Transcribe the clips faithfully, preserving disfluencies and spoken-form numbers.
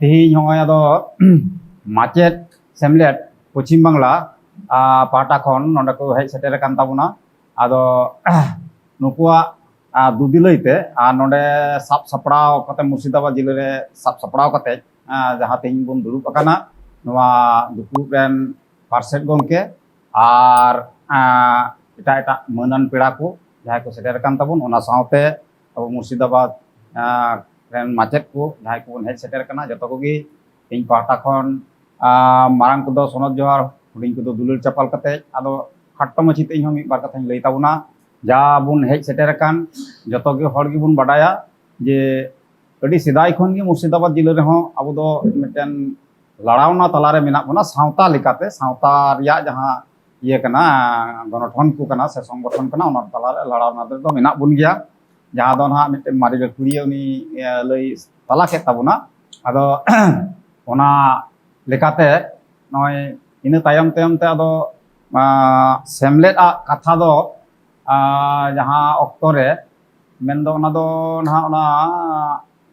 ᱛᱮᱦᱮᱧ ᱦᱚᱸᱜᱼᱚᱭ ᱟᱫᱚ ᱢᱟᱪᱮᱫ ᱥᱮᱢᱞᱮᱫ ᱯᱚᱪᱷᱤᱢ ᱵᱟᱝᱞᱟ ᱟᱨ ᱯᱟᱦᱴᱟ ᱠᱷᱚᱱ ᱱᱚᱰᱮ ᱠᱚ ᱦᱮᱡ ᱥᱮᱴᱮᱨ ᱟᱠᱟᱱ ᱛᱟᱵᱚᱱᱟ᱾ ᱟᱫᱚ ᱱᱩᱠᱩᱣᱟᱜ ᱟᱨ ᱫᱩᱫᱤᱞᱟᱹᱭ ᱛᱮ ᱟᱨ ᱱᱚᱰᱮ ᱥᱟᱵ ᱥᱟᱯᱲᱟᱣ ᱠᱟᱛᱮ, ᱢᱩᱨᱥᱤᱫᱟᱵᱟᱫᱽ ᱡᱤᱞᱟᱹ ᱨᱮ ᱥᱟᱵ ᱥᱟᱯᱲᱟᱣ ᱠᱟᱛᱮ ᱟᱨ ᱡᱟᱦᱟᱸ ᱛᱮᱦᱮᱧ ᱵᱚᱱ ᱫᱩᱲᱩᱵ ᱟᱠᱟᱱᱟ, ᱱᱚᱣᱟ ᱫᱩᱯᱲᱩᱵ ᱨᱮᱱ ᱯᱟᱨᱥᱮᱛ ᱜᱚᱢᱠᱮ ᱟᱨ ᱟᱨ ᱮᱴᱟᱜ ᱮᱴᱟᱜ ᱢᱟᱹᱱᱟᱱ ᱯᱮᱲᱟ ᱠᱚ ᱡᱟᱦᱟᱸᱭ ᱠᱚ ᱥᱮᱴᱮᱨ ᱟᱠᱟᱱ ᱛᱟᱵᱚᱱ, ᱚᱱᱟ ᱥᱟᱶᱛᱮ ᱟᱵᱚ ᱢᱩᱨᱥᱤᱫᱟᱵᱟᱫᱽ ᱟᱨ ᱨᱮᱱ ᱢᱟᱪᱮᱫ ᱠᱚ ᱡᱟᱦᱟᱸᱭ ᱠᱚᱵᱚᱱ ᱦᱮᱡ ᱥᱮᱴᱮᱨ ᱟᱠᱟᱱᱟ, ᱡᱚᱛᱚ ᱠᱚᱜᱮ ᱤᱧ ᱯᱟᱦᱴᱟ ᱠᱷᱚᱱ ᱟᱨ ᱢᱟᱨᱟᱝ ᱠᱚᱫᱚ ᱥᱚᱱᱚᱛ ᱡᱚᱦᱟᱨ, ᱦᱩᱰᱤᱧ ᱠᱚᱫᱚ ᱫᱩᱞᱟᱹᱲ ᱪᱟᱯᱟᱞ ᱠᱟᱛᱮ, ᱟᱫᱚ ᱠᱷᱟᱴᱚ ᱢᱟᱪᱷᱤ ᱛᱮ ᱤᱧ ᱦᱚᱸ ᱢᱤᱫ ᱵᱟᱨ ᱠᱟᱛᱷᱟᱧ ᱞᱟᱹᱭ ᱛᱟᱵᱚᱱᱟ᱾ ᱡᱟ ᱵᱚᱱ ᱦᱮᱡ ᱥᱮᱴᱮᱨ ᱟᱠᱟᱱ ᱡᱚᱛᱚ ᱜᱮ ᱦᱚᱲ ᱜᱮᱵᱚᱱ ᱵᱟᱰᱟᱭᱟ ᱡᱮ ᱟᱹᱰᱤ ᱥᱮᱫᱟᱭ ᱠᱷᱚᱱ ᱜᱮ ᱢᱩᱨᱥᱤᱫᱟᱵᱟᱫᱽ ᱡᱤᱞᱟᱹ ᱨᱮᱦᱚᱸ ᱟᱵᱚ ᱫᱚ ᱢᱤᱫᱴᱮᱱ ᱞᱟᱲᱟᱣᱱᱟ ᱛᱟᱞᱟᱨᱮ ᱢᱮᱱᱟᱜ ᱵᱚᱱᱟ᱾ ᱥᱟᱶᱛᱟ ᱞᱮᱠᱟᱛᱮ, ᱥᱟᱶᱛᱟ ᱨᱮᱭᱟᱜ ᱡᱟᱦᱟᱸ ᱤᱭᱟᱹ ᱠᱟᱱᱟ, ᱜᱚᱱᱚᱴᱷᱚᱱ ᱠᱚ ᱠᱟᱱᱟ ᱥᱮ ᱥᱚᱝᱜᱚᱴᱷᱚᱱ ᱠᱟᱱᱟ, ᱚᱱᱟ ᱛᱟᱞᱟᱨᱮ ᱞᱟᱲᱟᱣᱱᱟ ᱨᱮᱫᱚ ᱢᱮᱱᱟᱜ ᱵᱚᱱ ᱜᱮᱭᱟ᱾ ᱡᱟᱦᱟᱸ ᱫᱚ ᱱᱟᱦᱟᱜ ᱢᱤᱫᱴᱮᱱ ᱢᱟᱨᱮ ᱜᱟᱹᱠᱷᱩᱲᱤᱭᱟᱹ ᱩᱱᱤ, ᱮ, ᱞᱟᱹᱭ ᱛᱟᱞᱟ ᱠᱮᱫ ᱛᱟᱵᱚᱱᱟ᱾ ᱟᱫᱚ ᱚᱱᱟ ᱞᱮᱠᱟᱛᱮ ᱱᱚᱜᱼᱚᱭ ᱤᱱᱟᱹ ᱛᱟᱭᱚᱢ ᱛᱟᱭᱚᱢ ᱛᱮ ᱟᱫᱚ, ᱟ, ᱥᱮᱢᱞᱮᱫ ᱟᱜ ᱠᱟᱛᱷᱟ ᱫᱚ, ᱟ, ᱡᱟᱦᱟᱸ ᱚᱠᱛᱚ ᱨᱮ ᱢᱮᱱᱫᱚ ᱚᱱᱟ ᱫᱚ ᱱᱟᱦᱟᱜ ᱚᱱᱟ,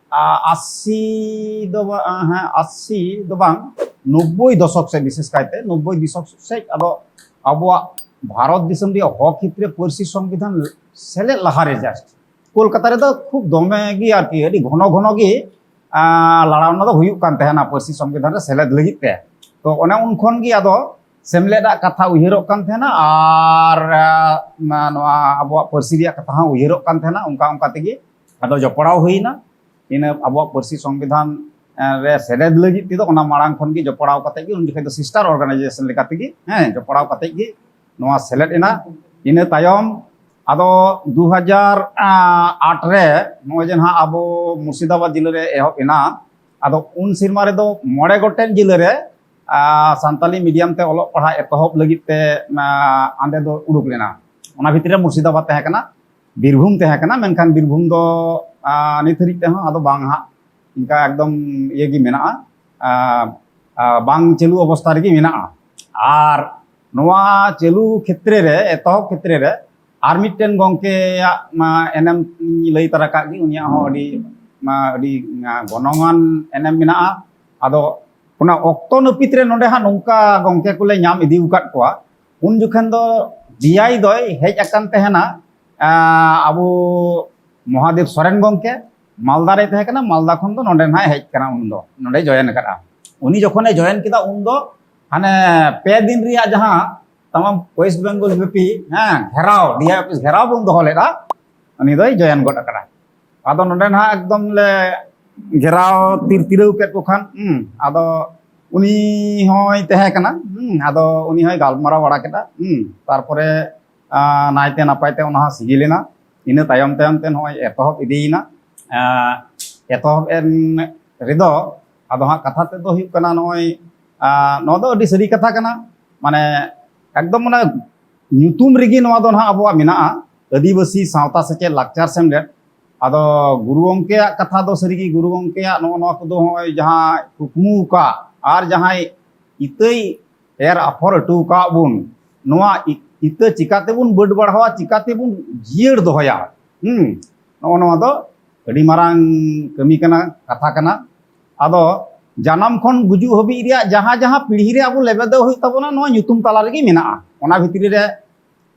ᱟ, ᱟᱥᱤ ᱫᱚ ᱵᱟ-, ᱟ, ᱦᱮᱸ, ᱟᱥᱤ ᱫᱚ ᱵᱟᱝ, ᱱᱚᱵᱵᱳᱭ ᱫᱚᱥᱚᱠ ᱥᱮᱫ, ᱵᱤᱥᱮᱥ ᱠᱟᱭᱛᱮ ᱱᱚᱵᱵᱳᱭ ᱫᱚᱥᱚᱠ ᱥᱮᱫ ᱟᱫᱚ ᱟᱵᱚᱣᱟᱜ ᱵᱷᱟᱨᱚᱛ ᱫᱤᱥᱚᱢ ᱨᱮᱭᱟᱜ ᱦᱚᱠ ᱦᱤᱛ ᱨᱮ ᱯᱟᱹᱨᱥᱤ ᱥᱚᱝᱵᱤᱫᱷᱟᱱ ᱥᱮᱞᱮᱫ ᱞᱟᱦᱟᱨᱮ just ᱠᱳᱞᱠᱟᱛᱟ ᱨᱮᱫᱚ ᱠᱷᱩᱵ ᱫᱚᱢᱮ ᱜᱮ ᱟᱨᱠᱤ ᱟᱹᱰᱤ ᱜᱷᱚᱱᱚ ᱜᱷᱚᱱᱚ ᱜᱮ, ᱟ, ᱞᱟᱲᱟᱣᱱᱟ ᱫᱚ ᱦᱩᱭᱩᱜ ᱠᱟᱱ ᱛᱟᱦᱮᱱᱟ ᱯᱟᱹᱨᱥᱤ ᱥᱚᱝᱵᱤᱫᱷᱟᱱ ᱨᱮ ᱥᱮᱞᱮᱫ ᱞᱟᱹᱜᱤᱫ ᱛᱮ᱾ ᱛᱚ ᱚᱱᱮ ᱩᱱ ᱠᱷᱚᱱ ᱜᱮ ᱟᱫᱚ ᱥᱮᱢᱞᱮᱫ ᱟᱜ ᱠᱟᱛᱷᱟ ᱩᱭᱦᱟᱹᱨᱚᱜ ᱠᱟᱱ ᱛᱟᱦᱮᱱᱟ ᱟᱨ, ᱟ, ᱱᱚᱣᱟ ᱟᱵᱚᱣᱟᱜ ᱯᱟᱹᱨᱥᱤ ᱨᱮᱭᱟᱜ ᱠᱟᱛᱷᱟ ᱦᱚᱸ ᱩᱭᱦᱟᱹᱨᱚᱜ ᱠᱟᱱ ᱛᱟᱦᱮᱱᱟ᱾ ᱚᱱᱠᱟ ᱚᱱᱠᱟ ᱛᱮᱜᱮ ᱟᱫᱚ ᱡᱚᱯᱲᱟᱣ ᱦᱩᱭᱱᱟ᱾ ᱤᱱᱟᱹ ᱟᱵᱚᱣᱟᱜ ᱯᱟᱹᱨᱥᱤ ᱥᱚᱝᱵᱤᱫᱷᱟᱱ, ᱮ, ᱨᱮ ᱥᱮᱞᱮᱫ ᱞᱟᱹᱜᱤᱫ ᱛᱮᱫᱚ ᱚᱱᱟ ᱢᱟᱲᱟᱝ ᱠᱷᱚᱱ ᱜᱮ ᱡᱚᱯᱲᱟᱣ ᱠᱟᱛᱮ ᱜᱮ, ᱩᱱ ᱡᱚᱠᱷᱚᱱ ᱫᱚ sister organization ᱞᱮᱠᱟ ᱛᱮᱜᱮ, ᱦᱮᱸ, ᱡᱚᱯᱲᱟᱣ ᱠᱟᱛᱮ ᱜᱮ ᱱᱚᱣᱟ ᱥᱮᱞᱮᱫ ᱮᱱᱟ᱾ ᱤᱱᱟᱹ ᱛᱟᱭᱚᱢ ᱟᱫᱚ ᱫᱩ ᱦᱟᱡᱟᱨ ᱟᱴ ᱨᱮ ᱱᱚᱜᱼᱚᱭ ᱡᱮ ᱱᱟᱦᱟᱜ ᱟᱵᱚ ᱢᱩᱨᱥᱤᱫᱟᱵᱟᱫᱽ ᱡᱤᱞᱟᱹ ᱨᱮ ᱮᱦᱚᱵ ᱮᱱᱟ, ᱟᱫᱚ ᱩᱱ ᱥᱮᱨᱢᱟ ᱨᱮᱫᱚ ᱢᱚᱬᱮ ᱜᱚᱴᱮᱱ ᱡᱤᱞᱟᱹ ᱨᱮ, ᱟ, ᱥᱟᱱᱛᱟᱞᱤ medium ᱛᱮ ᱚᱞᱚᱜ ᱯᱟᱲᱦᱟᱜ ᱮᱛᱚᱦᱚᱵ ᱞᱟᱹᱜᱤᱫ ᱛᱮ, ᱟ, ᱚᱸᱰᱮ ᱫᱚ ᱩᱰᱩᱠ ᱞᱮᱱᱟ᱾ ᱚᱱᱟ ᱵᱷᱤᱛᱨᱤ ᱨᱮ ᱢᱩᱨᱥᱤᱫᱟᱵᱟᱫᱽ ᱛᱟᱦᱮᱸ ᱠᱟᱱᱟ, ᱵᱤᱨᱵᱷᱩᱢ ᱛᱟᱦᱮᱸ ᱠᱟᱱᱟ, ᱢᱮᱱᱠᱷᱟᱱ ᱵᱤᱨᱵᱷᱩᱢ ᱫᱚ, ᱟ, ᱱᱤᱛ ᱦᱟᱹᱨᱤᱡ ᱛᱮᱦᱚᱸ ᱟᱫᱚ ᱵᱟᱝ ᱦᱟᱸᱜ ᱤᱱᱠᱟ ᱮᱠᱫᱚᱢ ᱤᱭᱟᱹ ᱜᱮ ᱢᱮᱱᱟᱜᱼᱟ, ᱟ, ᱟ, ᱵᱟᱝ ᱪᱟᱹᱞᱩ ᱚᱵᱚᱥᱛᱷᱟ ᱨᱮᱜᱮ ᱢᱮᱱᱟᱜᱼᱟ᱾ ᱟᱨ ᱱᱚᱣᱟ ᱪᱟᱹᱞᱩ ᱠᱷᱮᱛᱨᱮ ᱨᱮ, ᱮᱛᱚᱦᱚᱵ ᱠᱷᱮᱛᱨᱮ ᱨᱮ ᱟᱨ ᱢᱤᱫᱴᱮᱱ ᱜᱚᱢᱠᱮᱭᱟᱜ ᱢᱟ ᱮᱱᱮᱢ ᱤᱧ ᱞᱟᱹᱭ ᱛᱟᱨᱟ ᱠᱟᱜ ᱜᱮ, ᱩᱱᱤᱭᱟᱜ ᱦᱚᱸ ᱟᱹᱰᱤ ᱟᱹᱰᱤ ᱜᱚᱱᱚᱝᱟᱱ ᱮᱱᱮᱢ ᱢᱮᱱᱟᱜᱼᱟ᱾ ᱟᱫᱚ ᱚᱱᱟ ᱚᱠᱛᱚ ᱱᱟᱹᱯᱤᱛ ᱨᱮ ᱱᱚᱰᱮ ᱦᱟᱸᱜ ᱱᱚᱝᱠᱟ ᱜᱚᱢᱠᱮ ᱠᱚᱞᱮ ᱧᱟᱢ ᱤᱫᱤ ᱟᱠᱟᱫ ᱠᱚᱣᱟ, ᱩᱱ ᱡᱚᱠᱷᱚᱱ ᱫᱚ ᱰᱤ ᱟᱭ ᱫᱚᱭ ᱦᱮᱡ ᱟᱠᱟᱱ ᱛᱟᱦᱮᱱᱟ ᱟᱵᱚ ᱢᱚᱦᱟᱫᱮᱵ ᱥᱚᱨᱮᱱ ᱜᱚᱢᱠᱮ, ᱢᱟᱞᱫᱟ ᱨᱮ ᱛᱟᱦᱮᱸ ᱠᱟᱱᱟ, ᱢᱟᱞᱫᱟ ᱠᱷᱚᱱ ᱫᱚ ᱱᱚᱰᱮ ᱱᱟᱦᱟᱜ ᱦᱮᱡ ᱠᱟᱱᱟ, ᱩᱱ ᱫᱚ ᱱᱚᱰᱮ ᱡᱚᱭᱮᱱ ᱟᱠᱟᱫᱼᱟ᱾ ᱩᱱᱤ ᱡᱚᱠᱷᱚᱱᱮ ᱡᱚᱭᱮᱱ ᱠᱮᱫᱟ, ᱩᱱ ᱫᱚ ᱦᱟᱱᱮ ᱯᱮ ᱫᱤᱱ ᱨᱮᱭᱟᱜ ᱡᱟᱦᱟᱸ ᱛᱟᱢᱟᱢ ᱳᱭᱮᱥᱴ ᱵᱮᱝᱜᱚᱞ ᱵᱮᱯᱤ, ᱦᱮᱸ, ᱜᱷᱮᱨᱟᱣ, ᱰᱤ ᱟᱭ ᱚᱯᱷᱤᱥ ᱜᱷᱮᱨᱟᱣ ᱵᱚᱱ ᱫᱚᱦᱚ ᱞᱮᱫᱟ, ᱩᱱᱤ ᱫᱚᱭ ᱡᱚᱭᱮᱱ ᱜᱚᱫ ᱟᱠᱟᱫᱟ᱾ ᱟᱫᱚ ᱱᱚᱰᱮ ᱱᱟᱦᱟᱜ ᱮᱠᱫᱚᱢ ᱞᱮ ᱜᱷᱮᱨᱟᱣ ᱛᱤᱨ ᱛᱤᱨᱟᱹᱣ ᱠᱮᱫ ᱠᱚ ᱠᱷᱟᱱ, ᱦᱩᱸ, ᱟᱫᱚ ᱩᱱᱤ ᱦᱚᱸᱭ ᱛᱟᱦᱮᱸ ᱠᱟᱱᱟ, ᱦᱩᱸ, ᱟᱫᱚ ᱩᱱᱤ ᱦᱚᱸᱭ ᱜᱟᱞᱢᱟᱨᱟᱣ ᱵᱟᱲᱟ ᱠᱮᱫᱟ, ᱦᱩᱸ, ᱛᱟᱨᱯᱚᱨᱮ ᱟᱸ, ᱱᱟᱭᱛᱮ ᱱᱟᱯᱟᱭ ᱛᱮ ᱚᱱᱟ ᱦᱚᱸ ᱥᱤᱜᱤᱞ ᱮᱱᱟ᱾ ᱤᱱᱟᱹ ᱛᱟᱭᱚᱢ ᱛᱟᱭᱚᱢ ᱛᱮ ᱱᱚᱜᱼᱚᱭ ᱮᱛᱚᱦᱚᱵ ᱤᱫᱤᱭᱮᱱᱟ᱾ ᱟᱸ, ᱮᱛᱚᱦᱚᱵ ᱮᱱ ᱨᱮᱫᱚ ᱟᱫᱚ ᱦᱟᱸᱜ ᱠᱟᱛᱷᱟ ᱛᱮᱫ ᱫᱚ ᱦᱩᱭᱩᱜ ᱠᱟᱱᱟ, ᱱᱚᱜᱼᱚᱭ, ᱟᱸ, ᱱᱚᱣᱟ ᱫᱚ ᱟᱹᱰᱤ ᱥᱟᱹᱨᱤ ᱠᱟᱛᱷᱟ ᱠᱟᱱᱟ᱾ ᱢᱟᱱᱮ ᱮᱠᱫᱚᱢ ᱚᱱᱟ ᱧᱩᱛᱩᱢ ᱨᱮᱜᱮ ᱱᱚᱣᱟ ᱫᱚ ᱱᱟᱦᱟᱜ ᱟᱵᱚᱣᱟᱜ ᱢᱮᱱᱟᱜᱼᱟ, ᱟᱹᱫᱤᱵᱟᱹᱥᱤ ᱥᱟᱶᱛᱟ ᱥᱮᱪᱮᱫ ᱞᱟᱠᱪᱟᱨ ᱥᱮᱢᱞᱮᱫ᱾ ᱟᱫᱚ ᱜᱩᱨᱩ ᱜᱚᱢᱠᱮᱭᱟᱜ ᱠᱟᱛᱷᱟ ᱫᱚ ᱥᱟᱹᱨᱤᱜᱮ, ᱜᱩᱨᱩ ᱜᱚᱢᱠᱮᱭᱟᱜ ᱱᱚᱜᱼᱚ ᱱᱚᱣᱟ ᱠᱚᱫᱚ ᱱᱚᱜᱼᱚᱭ ᱡᱟᱦᱟᱸ ᱠᱩᱠᱢᱩ ᱟᱠᱟᱫ ᱟᱨ ᱡᱟᱦᱟᱸᱭ ᱤᱛᱟᱹᱭ ᱮᱨ ᱟᱯᱷᱚᱨ ᱦᱚᱴᱚ ᱟᱠᱟᱫ ᱵᱚᱱ, ᱱᱚᱣᱟ ᱤ-, ᱤᱛᱟᱹ ᱪᱤᱠᱟᱹ ᱛᱮᱵᱚᱱ ᱵᱟᱹᱰ ᱵᱟᱲᱦᱟᱣᱟ, ᱪᱤᱠᱟᱹ ᱛᱮᱵᱚᱱ ᱡᱤᱭᱟᱹᱲ ᱫᱚᱦᱚᱭᱟ, ᱦᱩᱸ, ᱱᱚᱜᱼᱚ ᱱᱚᱣᱟ ᱫᱚ ᱟᱹᱰᱤ ᱢᱟᱨᱟᱝ ᱠᱟᱹᱢᱤ ᱠᱟᱱᱟ, ᱠᱟᱛᱷᱟ ᱠᱟᱱᱟ᱾ ᱟᱫᱚ ᱡᱟᱱᱟᱢ ᱠᱷᱚᱱ ᱜᱩᱡᱩᱜ ᱦᱟᱹᱵᱤᱡ ᱨᱮᱭᱟᱜ ᱡᱟᱦᱟᱸ ᱡᱟᱦᱟᱸ ᱯᱤᱲᱦᱤ ᱨᱮ ᱟᱵᱚ ᱞᱮᱵᱮᱫᱚᱜ ᱦᱩᱭᱩᱜ ᱛᱟᱵᱚᱱᱟ, ᱱᱚᱣᱟ ᱧᱩᱛᱩᱢ ᱛᱟᱞᱟ ᱨᱮᱜᱮ ᱢᱮᱱᱟᱜᱼᱟ᱾ ᱚᱱᱟ ᱵᱷᱤᱛᱨᱤ ᱨᱮ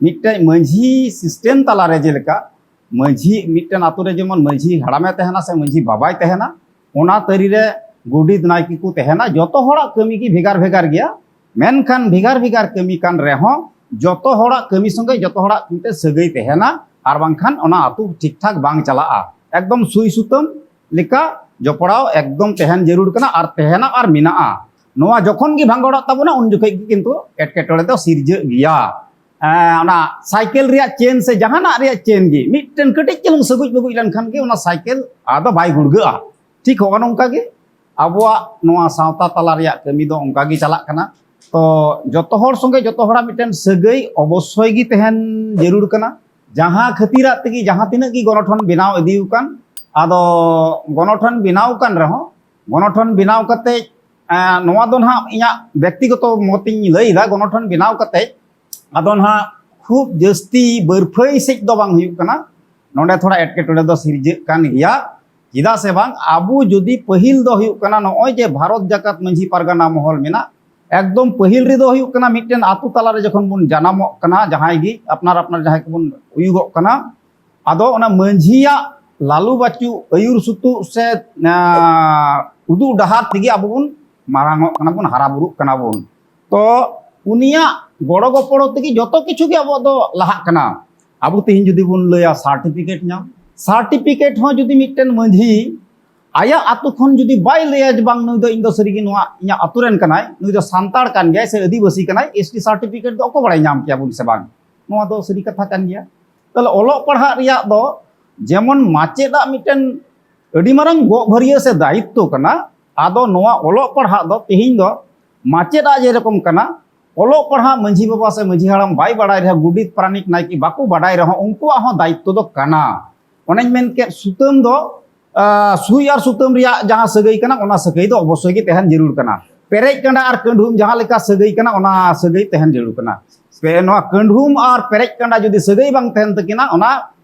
ᱢᱤᱫᱴᱮᱡ ᱢᱟᱹᱡᱷᱤ ᱥᱤᱥᱴᱮᱢ ᱛᱟᱞᱟᱨᱮ, ᱡᱮᱞᱮᱠᱟ ᱢᱟᱹᱡᱷᱤ, ᱢᱤᱫᱴᱮᱱ ᱟᱛᱳ ᱨᱮ ᱡᱮᱢᱚᱱ ᱢᱟᱹᱡᱷᱤ ᱦᱟᱲᱟᱢᱮ ᱛᱟᱦᱮᱱᱟ ᱥᱮ ᱢᱟᱹᱡᱷᱤ ᱵᱟᱵᱟᱭ ᱛᱟᱦᱮᱱᱟ, ᱚᱱᱟ ᱛᱟᱹᱨᱤ ᱨᱮ ᱜᱚᱰᱮᱛ ᱱᱟᱭᱠᱮ ᱠᱚ ᱛᱟᱦᱮᱱᱟ᱾ ᱡᱚᱛᱚ ᱦᱚᱲᱟᱜ ᱠᱟᱹᱢᱤ ᱜᱮ ᱵᱷᱮᱜᱟᱨ ᱵᱷᱮᱜᱟᱨ ᱜᱮᱭᱟ, ᱢᱮᱱᱠᱷᱟᱱ ᱵᱷᱮᱜᱟᱨ ᱵᱷᱮᱜᱟᱨ ᱠᱟᱹᱢᱤ ᱠᱟᱱ ᱨᱮᱦᱚᱸ ᱡᱚᱛᱚ ᱦᱚᱲᱟᱜ ᱠᱟᱹᱢᱤ ᱥᱚᱸᱜᱮ ᱡᱚᱛᱚ ᱦᱚᱲᱟᱜ ᱢᱤᱫᱴᱮᱱ ᱥᱟᱹᱜᱟᱹᱭ ᱛᱟᱦᱮᱱᱟ, ᱟᱨ ᱵᱟᱝᱠᱷᱟᱱ ᱚᱱᱟ ᱟᱛᱳ ᱴᱷᱤᱠ ᱴᱷᱟᱠ ᱵᱟᱝ ᱪᱟᱞᱟᱜᱼᱟ᱾ ᱮᱠᱫᱚᱢ ᱥᱩᱭ ᱥᱩᱛᱟᱹᱢ ᱞᱮᱠᱟ ᱡᱚᱯᱲᱟᱣ ᱮᱠᱫᱚᱢ ᱛᱟᱦᱮᱱ ᱡᱟᱹᱨᱩᱲ ᱠᱟᱱᱟ, ᱟᱨ ᱛᱟᱦᱮᱱᱟ ᱟᱨ ᱢᱮᱱᱟᱜᱼᱟ᱾ ᱱᱚᱣᱟ ᱡᱚᱠᱷᱚᱱ ᱜᱮ ᱵᱷᱟᱸᱜᱚᱲᱚᱜ ᱛᱟᱵᱚᱱᱟ, ᱩᱱ ᱡᱚᱠᱷᱚᱱ ᱜᱮ ᱠᱤᱱᱛᱩ ᱮᱴᱠᱮᱴᱚᱬᱮ ᱫᱚ ᱥᱤᱨᱡᱟᱹᱜ ᱜᱮᱭᱟ᱾ ᱮᱸ, ᱚᱱᱟ ᱥᱟᱭᱠᱮᱞ ᱨᱮᱭᱟᱜ ᱪᱮᱱ ᱥᱮ ᱡᱟᱦᱟᱱᱟᱜ ᱨᱮᱭᱟᱜ ᱪᱮᱱ ᱜᱮ ᱢᱤᱫᱴᱮᱱ ᱠᱟᱹᱴᱤᱡ ᱪᱩᱞᱩᱝ ᱥᱟᱹᱜᱩᱡ ᱵᱟᱹᱜᱩᱡ ᱞᱮᱱᱠᱷᱟᱱ ᱜᱮ ᱚᱱᱟ ᱥᱟᱭᱠᱮᱞ ᱟᱫᱚ ᱵᱟᱭ ᱜᱩᱲᱜᱟᱹᱜᱼᱟ᱾ ᱴᱷᱤᱠ ᱦᱚᱸᱜᱼᱚ ᱱᱚᱝᱠᱟ ᱜᱮ ᱟᱵᱚᱣᱟᱜ ᱱᱚᱣᱟ ᱥᱟᱶᱛᱟ ᱛᱟᱞᱟ ᱨᱮᱭᱟᱜ ᱠᱟᱹᱢᱤ ᱫᱚ ᱚᱱᱠᱟ ᱜᱮ ᱪᱟᱞᱟᱜ ᱠᱟᱱᱟ᱾ ᱛᱚ ᱡᱚᱛᱚ ᱦᱚᱲ ᱥᱚᱸᱜᱮ ᱡᱚᱛᱚ ᱦᱚᱲᱟᱜ ᱢᱤᱫᱴᱮᱱ ᱥᱟᱹᱜᱟᱹᱭ ᱚᱵᱚᱥᱥᱳᱭ ᱜᱮ ᱛᱟᱦᱮᱱ ᱡᱟᱹᱨᱩᱲ ᱠᱟᱱᱟ᱾ ᱡᱟᱦᱟᱸ ᱠᱷᱟᱹᱛᱤᱨᱟᱜ ᱛᱮᱜᱮ ᱡᱟᱦᱟᱸ ᱛᱤᱱᱟᱹᱜ ᱜᱮ ᱜᱚᱱᱚᱴᱷᱚᱱ ᱵᱮᱱᱟᱣ ᱤᱫᱤ ᱟᱠᱟᱱ, ᱟᱫᱚ ᱜᱚᱱᱚᱴᱷᱚᱱ ᱵᱮᱱᱟᱣ ᱟᱠᱟᱱ ᱨᱮᱦᱚᱸ, ᱜᱚᱱᱚᱴᱷᱚᱱ ᱵᱮᱱᱟᱣ ᱠᱟᱛᱮ, ᱮᱸ, ᱱᱚᱣᱟ ᱫᱚ ᱱᱟᱦᱟᱜ ᱤᱧᱟᱹᱜ ᱵᱮᱠᱛᱤᱜᱚᱛᱚ ᱢᱚᱛ ᱤᱧ ᱞᱟᱹᱭ ᱮᱫᱟ, ᱜᱚᱱᱚᱴᱷᱚᱱ ᱵᱮᱱᱟᱣ ᱠᱟᱛᱮ ᱟᱫᱚ ᱱᱟᱦᱟᱜ ᱠᱷᱩᱵ ᱡᱟᱹᱥᱛᱤ ᱵᱟᱹᱨᱯᱷᱟᱹᱭ ᱥᱮᱫ ᱫᱚ ᱵᱟᱝ ᱦᱩᱭᱩᱜ ᱠᱟᱱᱟ᱾ ᱱᱚᱰᱮ ᱛᱷᱚᱲᱟ ᱮᱴᱠᱮᱴᱚᱬᱮ ᱫᱚ ᱥᱤᱨᱡᱟᱹᱜ ᱠᱟᱱ ᱜᱮᱭᱟ᱾ ᱪᱮᱫᱟᱜ ᱥᱮ ᱵᱟᱝ, ᱟᱵᱚ ᱡᱩᱫᱤ ᱯᱟᱹᱦᱤᱞ ᱫᱚ ᱦᱩᱭᱩᱜ ᱠᱟᱱᱟ, ᱱᱚᱜᱼᱚᱭ ᱡᱮ ᱵᱷᱟᱨᱚᱛ ᱡᱟᱠᱟᱛ ᱢᱟᱹᱡᱷᱤ ᱯᱟᱨᱜᱟᱱᱟ ᱢᱚᱦᱚᱞ ᱢᱮᱱᱟᱜ, ᱮᱠᱫᱚᱢ ᱯᱟᱹᱦᱤᱞ ᱨᱮᱫᱚ ᱦᱩᱭᱩᱜ ᱠᱟᱱᱟ, ᱢᱤᱫᱴᱮᱱ ᱟᱛᱳ ᱛᱟᱞᱟᱨᱮ ᱡᱚᱠᱷᱚᱱ ᱵᱚᱱ ᱡᱟᱱᱟᱢᱚᱜ ᱠᱟᱱᱟ, ᱡᱟᱦᱟᱸᱭ ᱜᱮ ᱟᱯᱱᱟᱨ ᱟᱯᱱᱟᱨ ᱡᱟᱦᱟᱸᱭ ᱠᱚᱵᱚᱱ ᱦᱩᱭᱩᱜᱚᱜ ᱠᱟᱱᱟ, ᱟᱫᱚ ᱚᱱᱟ ᱢᱟᱹᱡᱷᱤᱭᱟᱜ ᱞᱟᱹᱞᱩ ᱵᱟᱹᱪᱩ ᱟᱹᱭᱩᱨ ᱥᱩᱛᱩᱜ ᱥᱮ, ᱟᱸ, ᱩᱫᱩᱜ ᱰᱟᱦᱟᱨ ᱛᱮᱜᱮ ᱟᱵᱚ ᱵᱚᱱ ᱢᱟᱨᱟᱝᱚᱜ ᱠᱟᱱᱟ ᱵᱚᱱ, ᱦᱟᱨᱟ ᱵᱩᱨᱩᱜ ᱠᱟᱱᱟ ᱵᱚᱱ᱾ ᱛᱚ ᱩᱱᱤᱭᱟᱜ ᱜᱚᱲᱚ ᱜᱚᱯᱚᱲᱚ ᱛᱮᱜᱮ ᱡᱚᱛᱚ ᱠᱤᱪᱷᱩ ᱜᱮ ᱟᱵᱚᱣᱟᱜ ᱫᱚ ᱞᱟᱦᱟᱜ ᱠᱟᱱᱟ᱾ ᱟᱵᱚ ᱛᱮᱦᱮᱧ ᱡᱩᱫᱤ ᱵᱚᱱ ᱞᱟᱹᱭᱟ ᱥᱟᱨᱴᱤᱯᱷᱤᱠᱮᱴ ᱧᱟᱢ, ᱥᱟᱨᱴᱤᱯᱷᱤᱠᱮᱴ ᱦᱚᱸ ᱡᱩᱫᱤ ᱢᱤᱫᱴᱮᱱ ᱢᱟᱹᱡᱷᱤ ᱟᱭᱟᱜ ᱟᱛᱳ ᱠᱷᱚᱱ ᱡᱩᱫᱤ ᱵᱟᱭ ᱞᱟᱹᱭᱟ ᱡᱮ, "ᱵᱟᱝ, ᱱᱩᱭ ᱫᱚ ᱤᱧ ᱫᱚ ᱥᱟᱹᱨᱤᱜᱮ ᱱᱚᱣᱟ ᱤᱧᱟᱜ ᱟᱛᱳ ᱨᱮᱱ ᱠᱟᱱᱟᱭ, ᱱᱩᱭ ᱫᱚ ᱥᱟᱱᱛᱟᱲ ᱠᱟᱱ ᱜᱮᱭᱟᱭ ᱥᱮ ᱟᱹᱫᱤᱵᱟᱹᱥᱤ ᱠᱟᱱᱟᱭ", ᱮᱥ ᱴᱤ ᱥᱟᱨᱴᱤᱯᱷᱤᱠᱮᱴ ᱫᱚ ᱚᱠᱚᱭ ᱵᱟᱲᱟᱭ ᱧᱟᱢ ᱠᱮᱭᱟ ᱵᱚᱱ ᱥᱮ ᱵᱟᱝ? ᱱᱚᱣᱟ ᱫᱚ ᱥᱟᱹᱨᱤ ᱠᱟᱛᱷᱟ ᱠᱟᱱ ᱜᱮᱭᱟ᱾ ᱛᱟᱦᱞᱮ ᱚᱞᱚᱜ ᱯᱟᱲᱦᱟᱜ ᱨᱮᱭᱟᱜ ᱫᱚ ᱡᱮᱢᱚᱱ ᱢᱟᱪᱮᱫᱟᱜ ᱢᱤᱫᱴᱮᱱ ᱟᱹᱰᱤ ᱢᱟᱨᱟᱝ ᱜᱚᱜ ᱵᱷᱟᱹᱨᱭᱟᱹ ᱥᱮ ᱫᱟᱭᱤᱛᱛᱚ ᱠᱟᱱᱟ, ᱟᱫᱚ ᱱᱚᱣᱟ ᱚᱞᱚᱜ ᱯᱟᱲᱦᱟᱜ ᱫᱚ ᱛᱮᱦᱮᱧ ᱫᱚ ᱢᱟᱪᱮᱫᱟᱜ ᱡᱮᱨᱚᱠᱚᱢ ᱠᱟᱱᱟ, ᱚᱞᱚᱜ ᱯᱟᱲᱦᱟᱜ ᱢᱟᱹᱡᱷᱤ ᱵᱟᱵᱟ ᱥᱮ ᱢᱟᱹᱡᱷᱤ ᱦᱟᱲᱟᱢ ᱵᱟᱭ ᱵᱟᱲᱟᱭ ᱨᱮᱦᱚᱸ, ᱜᱚᱰᱮᱛ ᱯᱟᱨᱟᱱᱤᱠ ᱱᱟᱭᱠᱮ ᱵᱟᱠᱚ ᱵᱟᱰᱟᱭ ᱨᱮᱦᱚᱸ, ᱩᱱᱠᱩᱣᱟᱜ ᱦᱚᱸ ᱫᱟᱭᱤᱛᱛᱚ ᱫᱚ ᱠᱟᱱᱟ᱾ ᱚᱱᱮᱧ ᱢᱮᱱ ᱠᱮᱫ, ᱥᱩᱛᱟᱹᱢ ᱫᱚ, ᱟᱸ, ᱥᱩᱭ ᱟᱨ ᱥᱩᱛᱟᱹᱢ ᱨᱮᱭᱟᱜ ᱡᱟᱦᱟᱸ ᱥᱟᱹᱜᱟᱹᱭ ᱠᱟᱱᱟ, ᱚᱱᱟ ᱥᱟᱹᱜᱟᱹᱭ ᱫᱚ ᱚᱵᱚᱥᱥᱳᱭ ᱜᱮ ᱛᱟᱦᱮᱱ ᱡᱟᱹᱨᱩᱲ ᱠᱟᱱᱟ᱾ ᱯᱮᱨᱮᱡ ᱠᱟᱸᱰᱟ ᱟᱨ ᱠᱟᱹᱰᱷᱩᱢ ᱡᱟᱦᱟᱸ ᱞᱮᱠᱟ ᱥᱟᱹᱜᱟᱹᱭ ᱠᱟᱱᱟ, ᱚᱱᱟ ᱥᱟᱹᱜᱟᱹᱭ ᱛᱟᱦᱮᱱ ᱡᱟᱹᱨᱩᱲ ᱠᱟᱱᱟ᱾ ᱯᱮ-, ᱱᱚᱣᱟ ᱠᱟᱹᱰᱷᱩᱢ ᱟᱨ ᱯᱮᱨᱮᱡ ᱠᱟᱸᱰᱟ ᱡᱩᱫᱤ ᱥᱟᱹᱜᱟᱹᱭ ᱵᱟᱝ ᱛᱟᱦᱮᱱ ᱛᱟᱹᱠᱤᱱᱟ, ᱚᱱᱟ,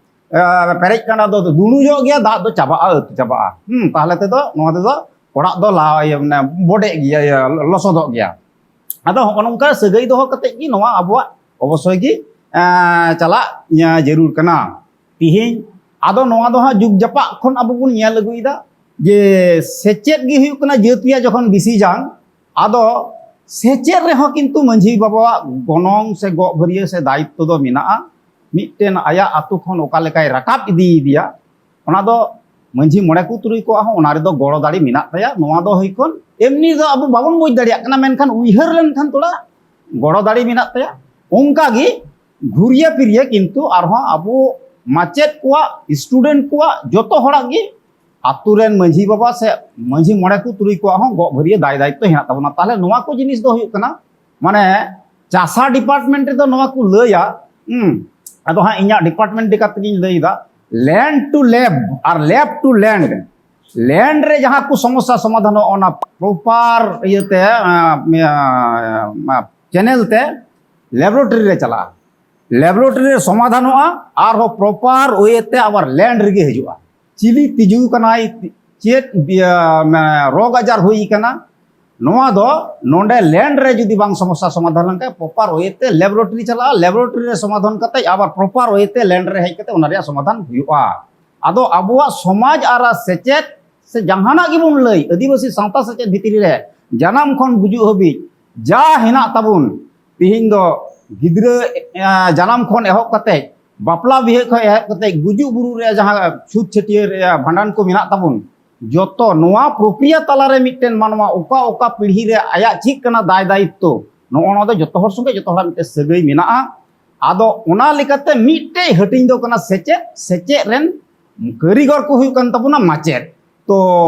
ᱟᱸ, ᱯᱮᱨᱮᱡ ᱠᱟᱸᱰᱟ ᱫᱚ ᱫᱩᱲᱩᱡᱚᱜ ᱜᱮᱭᱟ, ᱫᱟᱜ ᱫᱚ ᱪᱟᱵᱟᱜᱼᱟ, ᱟᱹᱛᱩ ᱪᱟᱵᱟᱜᱼᱟ᱾ ᱦᱩᱸ, ᱛᱟᱦᱞᱮ ᱛᱮᱫᱚ ᱱᱚᱣᱟ ᱛᱮᱫᱚ ᱚᱲᱟᱜ ᱫᱚ ᱞᱟ-, ᱤᱭᱟᱹ, ᱢᱟᱱᱮ ᱵᱚᱰᱮᱜ ᱜᱮᱭᱟ, ᱤᱭᱟᱹ, ᱞᱚᱥᱚᱫᱚᱜ ᱜᱮᱭᱟ᱾ ᱟᱫᱚ ᱦᱚᱸᱜᱼᱚ ᱱᱚᱝᱠᱟ ᱥᱟᱹᱜᱟᱹᱭ ᱫᱚᱦᱚ ᱠᱟᱛᱮ ᱜᱮ ᱱᱚᱣᱟ ᱟᱵᱚᱣᱟᱜ ᱚᱵᱚᱥᱥᱳᱭ ᱜᱮ, ᱮᱸ, ᱪᱟᱞᱟᱜ, ᱤᱭᱟᱹ, ᱡᱟᱹᱨᱩᱲ ᱠᱟᱱᱟ᱾ ᱛᱤᱦᱤᱧ ᱟᱫᱚ ᱱᱚᱣᱟ ᱫᱚ ᱦᱟᱸᱜ ᱡᱩᱜᱽ ᱡᱟᱯᱟᱜ ᱠᱷᱚᱱ ᱟᱵᱚ ᱵᱚᱱ ᱧᱮᱞ ᱟᱹᱜᱩᱭᱮᱫᱟ ᱡᱮ ᱥᱮᱪᱮᱫ ᱜᱮ ᱦᱩᱭᱩᱜ ᱠᱟᱱᱟ ᱡᱟᱹᱛ ᱨᱮᱭᱟᱜ ᱡᱚᱠᱷᱚᱱ ᱵᱤᱥᱤ ᱡᱟᱝ, ᱟᱫᱚ ᱥᱮᱪᱮᱫ ᱨᱮᱦᱚᱸ ᱠᱤᱱᱛᱩ ᱢᱟᱹᱡᱷᱤ ᱵᱟᱵᱟᱣᱟᱜ ᱜᱚᱱᱚᱝ ᱥᱮ ᱜᱚᱜ ᱵᱷᱟᱹᱨᱭᱟᱹ ᱥᱮ ᱫᱟᱭᱤᱛᱛᱚ ᱫᱚ ᱢᱮᱱᱟᱜᱼᱟ᱾ ᱢᱤᱫᱴᱮᱱ ᱟᱭᱟᱜ ᱟᱛᱳ ᱠᱷᱚᱱ ᱚᱠᱟ ᱞᱮᱠᱟᱭ ᱨᱟᱠᱟᱵ ᱤᱫᱤᱭᱮᱫᱮᱭᱟ, ᱚᱱᱟ ᱫᱚ ᱢᱟᱹᱡᱷᱤ ᱢᱚᱬᱮ ᱠᱚ ᱛᱩᱨᱩᱭ ᱠᱚᱣᱟᱜ ᱦᱚᱸ ᱚᱱᱟ ᱨᱮᱫᱚ ᱜᱚᱲᱚ ᱫᱟᱲᱮ ᱢᱮᱱᱟᱜ ᱛᱟᱭᱟ᱾ ᱱᱚᱣᱟ ᱫᱚ ᱦᱩᱭ ᱠᱷᱚᱱ ᱮᱢᱱᱤ ᱫᱚ ᱟᱵᱚ ᱵᱟᱵᱚᱱ ᱵᱩᱡᱽ ᱫᱟᱲᱮᱭᱟᱜ ᱠᱟᱱᱟ, ᱢᱮᱱᱠᱷᱟᱱ ᱩᱭᱦᱟᱹᱨ ᱞᱮᱱᱠᱷᱟᱱ ᱛᱷᱚᱲᱟ ᱜᱚᱲᱚ ᱫᱟᱲᱮ ᱢᱮᱱᱟᱜ ᱛᱟᱭᱟ᱾ ᱚᱱᱠᱟ ᱜᱮ ᱜᱷᱩᱨᱭᱟᱹ ᱯᱷᱤᱨᱭᱟᱹ ᱠᱤᱱᱛᱩ ᱟᱨᱦᱚᱸ ᱟᱵᱚ ᱢᱟᱪᱮᱫ ᱠᱚᱣᱟᱜ, ᱥᱴᱩᱰᱮᱱᱴ ᱠᱚᱣᱟᱜ, ᱡᱚᱛᱚ ᱦᱚᱲᱟᱜ ᱜᱮ ᱟᱛᱳ ᱨᱮᱱ ᱢᱟᱹᱡᱷᱤ ᱵᱟᱵᱟ ᱥᱮ ᱢᱟᱹᱡᱷᱤ ᱢᱚᱬᱮ ᱠᱚ ᱛᱩᱨᱩᱭ ᱠᱚᱣᱟᱜ ᱦᱚᱸ ᱜᱚᱜ ᱵᱷᱟᱹᱨᱭᱟᱹ ᱫᱟᱭ ᱫᱟᱭᱤᱛᱛᱚ ᱦᱮᱱᱟᱜ ᱛᱟᱵᱚᱱᱟ᱾ ᱛᱟᱦᱞᱮ ᱱᱚᱣᱟ ᱠᱚ ᱡᱤᱱᱤᱥ ᱫᱚ ᱦᱩᱭᱩᱜ ᱠᱟᱱᱟ, ᱢᱟᱱᱮ, ᱪᱟᱥᱟ ᱰᱤᱯᱟᱨᱴᱢᱮᱱᱴ ᱨᱮᱫᱚ ᱱᱚᱣᱟ ᱠᱚ ᱞᱟᱹᱭᱟ, ᱦᱩᱸ, ᱟᱫᱚ ᱦᱟᱸᱜ ᱤᱧᱟᱹᱜ ᱰᱤᱯᱟᱨᱴᱢᱮᱱᱴ ᱞᱮᱠᱟ ᱛᱮᱜᱤᱧ ᱞᱟᱹᱭ ᱮᱫᱟ, ᱞᱮᱱᱰ ᱴᱩ ᱞᱮᱵ ᱟᱨ ᱞᱮᱵ ᱴᱩ ᱞᱮᱱᱰ, ᱞᱮᱱᱰ ᱨᱮ ᱡᱟᱦᱟᱸ ᱠᱚ ᱥᱚᱢᱚᱥᱥᱟ ᱥᱚᱢᱟᱫᱷᱟᱱᱚᱜᱼᱟ, ᱚᱱᱟ ᱯᱨᱚᱯᱟᱨ ᱤᱭᱟᱹᱛᱮ, ᱪᱮᱱᱮᱞ ᱛᱮ ᱞᱮᱵᱚᱨᱮᱴᱚᱨᱤ ᱨᱮ ᱪᱟᱞᱟᱜᱼᱟ, ᱞᱮᱵᱚᱨᱮᱴᱚᱨᱤ ᱨᱮ ᱥᱚᱢᱟᱫᱷᱟᱱᱚᱜᱼᱟ, ᱟᱨᱦᱚᱸ ᱯᱨᱚᱯᱟᱨ ᱳᱭᱮ ᱛᱮ ᱟᱵᱟᱨ ᱞᱮᱱᱰ ᱨᱮᱜᱮ ᱦᱤᱡᱩᱜᱼᱟ᱾ ᱪᱤᱞᱤ ᱛᱤᱡᱩ ᱠᱟᱱᱟᱭ, ᱪᱮᱫ ᱵᱤᱭᱟ-, ᱢᱟᱱᱮ ᱨᱳᱜᱽ ᱟᱡᱟᱨ ᱦᱩᱭ ᱠᱟᱱᱟ, ᱱᱚᱣᱟ ᱫᱚ ᱱᱚᱰᱮ ᱞᱮᱱᱰ ᱨᱮ ᱡᱩᱫᱤ ᱵᱟᱝ ᱥᱚᱢᱚᱥᱥᱟ ᱥᱚᱢᱟᱫᱷᱟᱱ ᱞᱮᱱᱠᱷᱟᱱ, ᱯᱨᱚᱯᱟᱨ ᱳᱭᱮ ᱛᱮ ᱞᱮᱵᱚᱨᱮᱴᱚᱨᱤ ᱪᱟᱞᱟᱜᱼᱟ, ᱞᱮᱵᱚᱨᱮᱴᱚᱨᱤ ᱨᱮ ᱥᱚᱢᱟᱫᱷᱟᱱ ᱠᱟᱛᱮ ᱟᱵᱟᱨ ᱯᱨᱚᱯᱟᱨ ᱳᱭᱮ ᱛᱮ ᱞᱮᱱᱰ ᱨᱮ ᱦᱮᱡ ᱠᱟᱛᱮ ᱚᱱᱟ ᱨᱮᱭᱟᱜ ᱥᱚᱢᱟᱫᱷᱟᱱ ᱦᱩᱭᱩᱜᱼᱟ᱾ ᱟᱫᱚ ᱟᱵᱚᱣᱟᱜ ᱥᱚᱢᱟᱡᱽ ᱟᱨ ᱥᱮᱪᱮᱫ ᱥᱮ ᱡᱟᱦᱟᱱᱟᱜ ᱜᱮᱵᱚᱱ ᱞᱟᱹᱭ, ᱟᱹᱫᱤᱵᱟᱹᱥᱤ ᱥᱟᱶᱛᱟ ᱥᱮᱪᱮᱫ ᱵᱷᱤᱛᱨᱤ ᱨᱮ ᱡᱟᱱᱟᱢ ᱠᱷᱚᱱ ᱜᱩᱡᱩᱜ ᱦᱟᱹᱵᱤᱡ ᱡᱟ ᱦᱮᱱᱟᱜ ᱛᱟᱵᱚᱱ, ᱛᱤᱦᱤᱧ ᱫᱚ ᱜᱤᱫᱽᱨᱟᱹ, ᱮ, ᱡᱟᱱᱟᱢ ᱠᱷᱚᱱ ᱮᱦᱚᱵ ᱠᱟᱛᱮ, ᱵᱟᱯᱞᱟ ᱵᱤᱦᱟᱹ ᱠᱷᱚᱱ ᱮᱦᱚᱵ ᱠᱟᱛᱮ, ᱜᱩᱡᱩᱜ ᱵᱩᱨᱩᱜ ᱨᱮ ᱡᱟᱦᱟᱸ ᱪᱷᱩᱛ ᱪᱷᱟᱹᱴᱭᱟᱹᱨ, ᱮ, ᱵᱷᱟᱸᱰᱟᱱ ᱠᱚ ᱢᱮᱱᱟᱜ ᱛᱟᱵᱚᱱ, ᱡᱚᱛᱚ ᱱᱚᱣᱟ ᱯᱨᱚᱠᱨᱤᱭᱟ ᱛᱟᱞᱟᱨᱮ ᱢᱤᱫᱴᱮᱱ ᱢᱟᱱᱣᱟ ᱚᱠᱟ ᱚᱠᱟ ᱯᱤᱲᱦᱤ ᱨᱮ ᱟᱭᱟᱜ ᱪᱮᱫ ᱠᱟᱱᱟ ᱫᱟᱭ ᱫᱟᱭᱤᱛᱛᱚ, ᱱᱚᱜᱼᱚ ᱱᱚᱣᱟ ᱫᱚ ᱡᱚᱛᱚ ᱦᱚᱲ ᱥᱚᱸᱜᱮ ᱡᱚᱛᱚ ᱦᱚᱲᱟᱜ ᱢᱤᱫᱴᱮᱱ ᱥᱟᱹᱜᱟᱹᱭ ᱢᱮᱱᱟᱜᱼᱟ᱾ ᱟᱫᱚ ᱚᱱᱟ ᱞᱮᱠᱟᱛᱮ ᱢᱤᱫᱴᱮᱡ ᱦᱟᱹᱴᱤᱧ ᱫᱚ ᱠᱟᱱᱟ ᱥᱮᱪᱮᱫ, ᱥᱮᱪᱮᱫ ᱨᱮᱱ ᱠᱟᱹᱨᱤᱜᱚᱨ ᱠᱚ ᱦᱩᱭᱩᱜ ᱠᱟᱱ ᱛᱟᱵᱚᱱᱟ ᱢᱟᱪᱮᱫ᱾ ᱛᱚ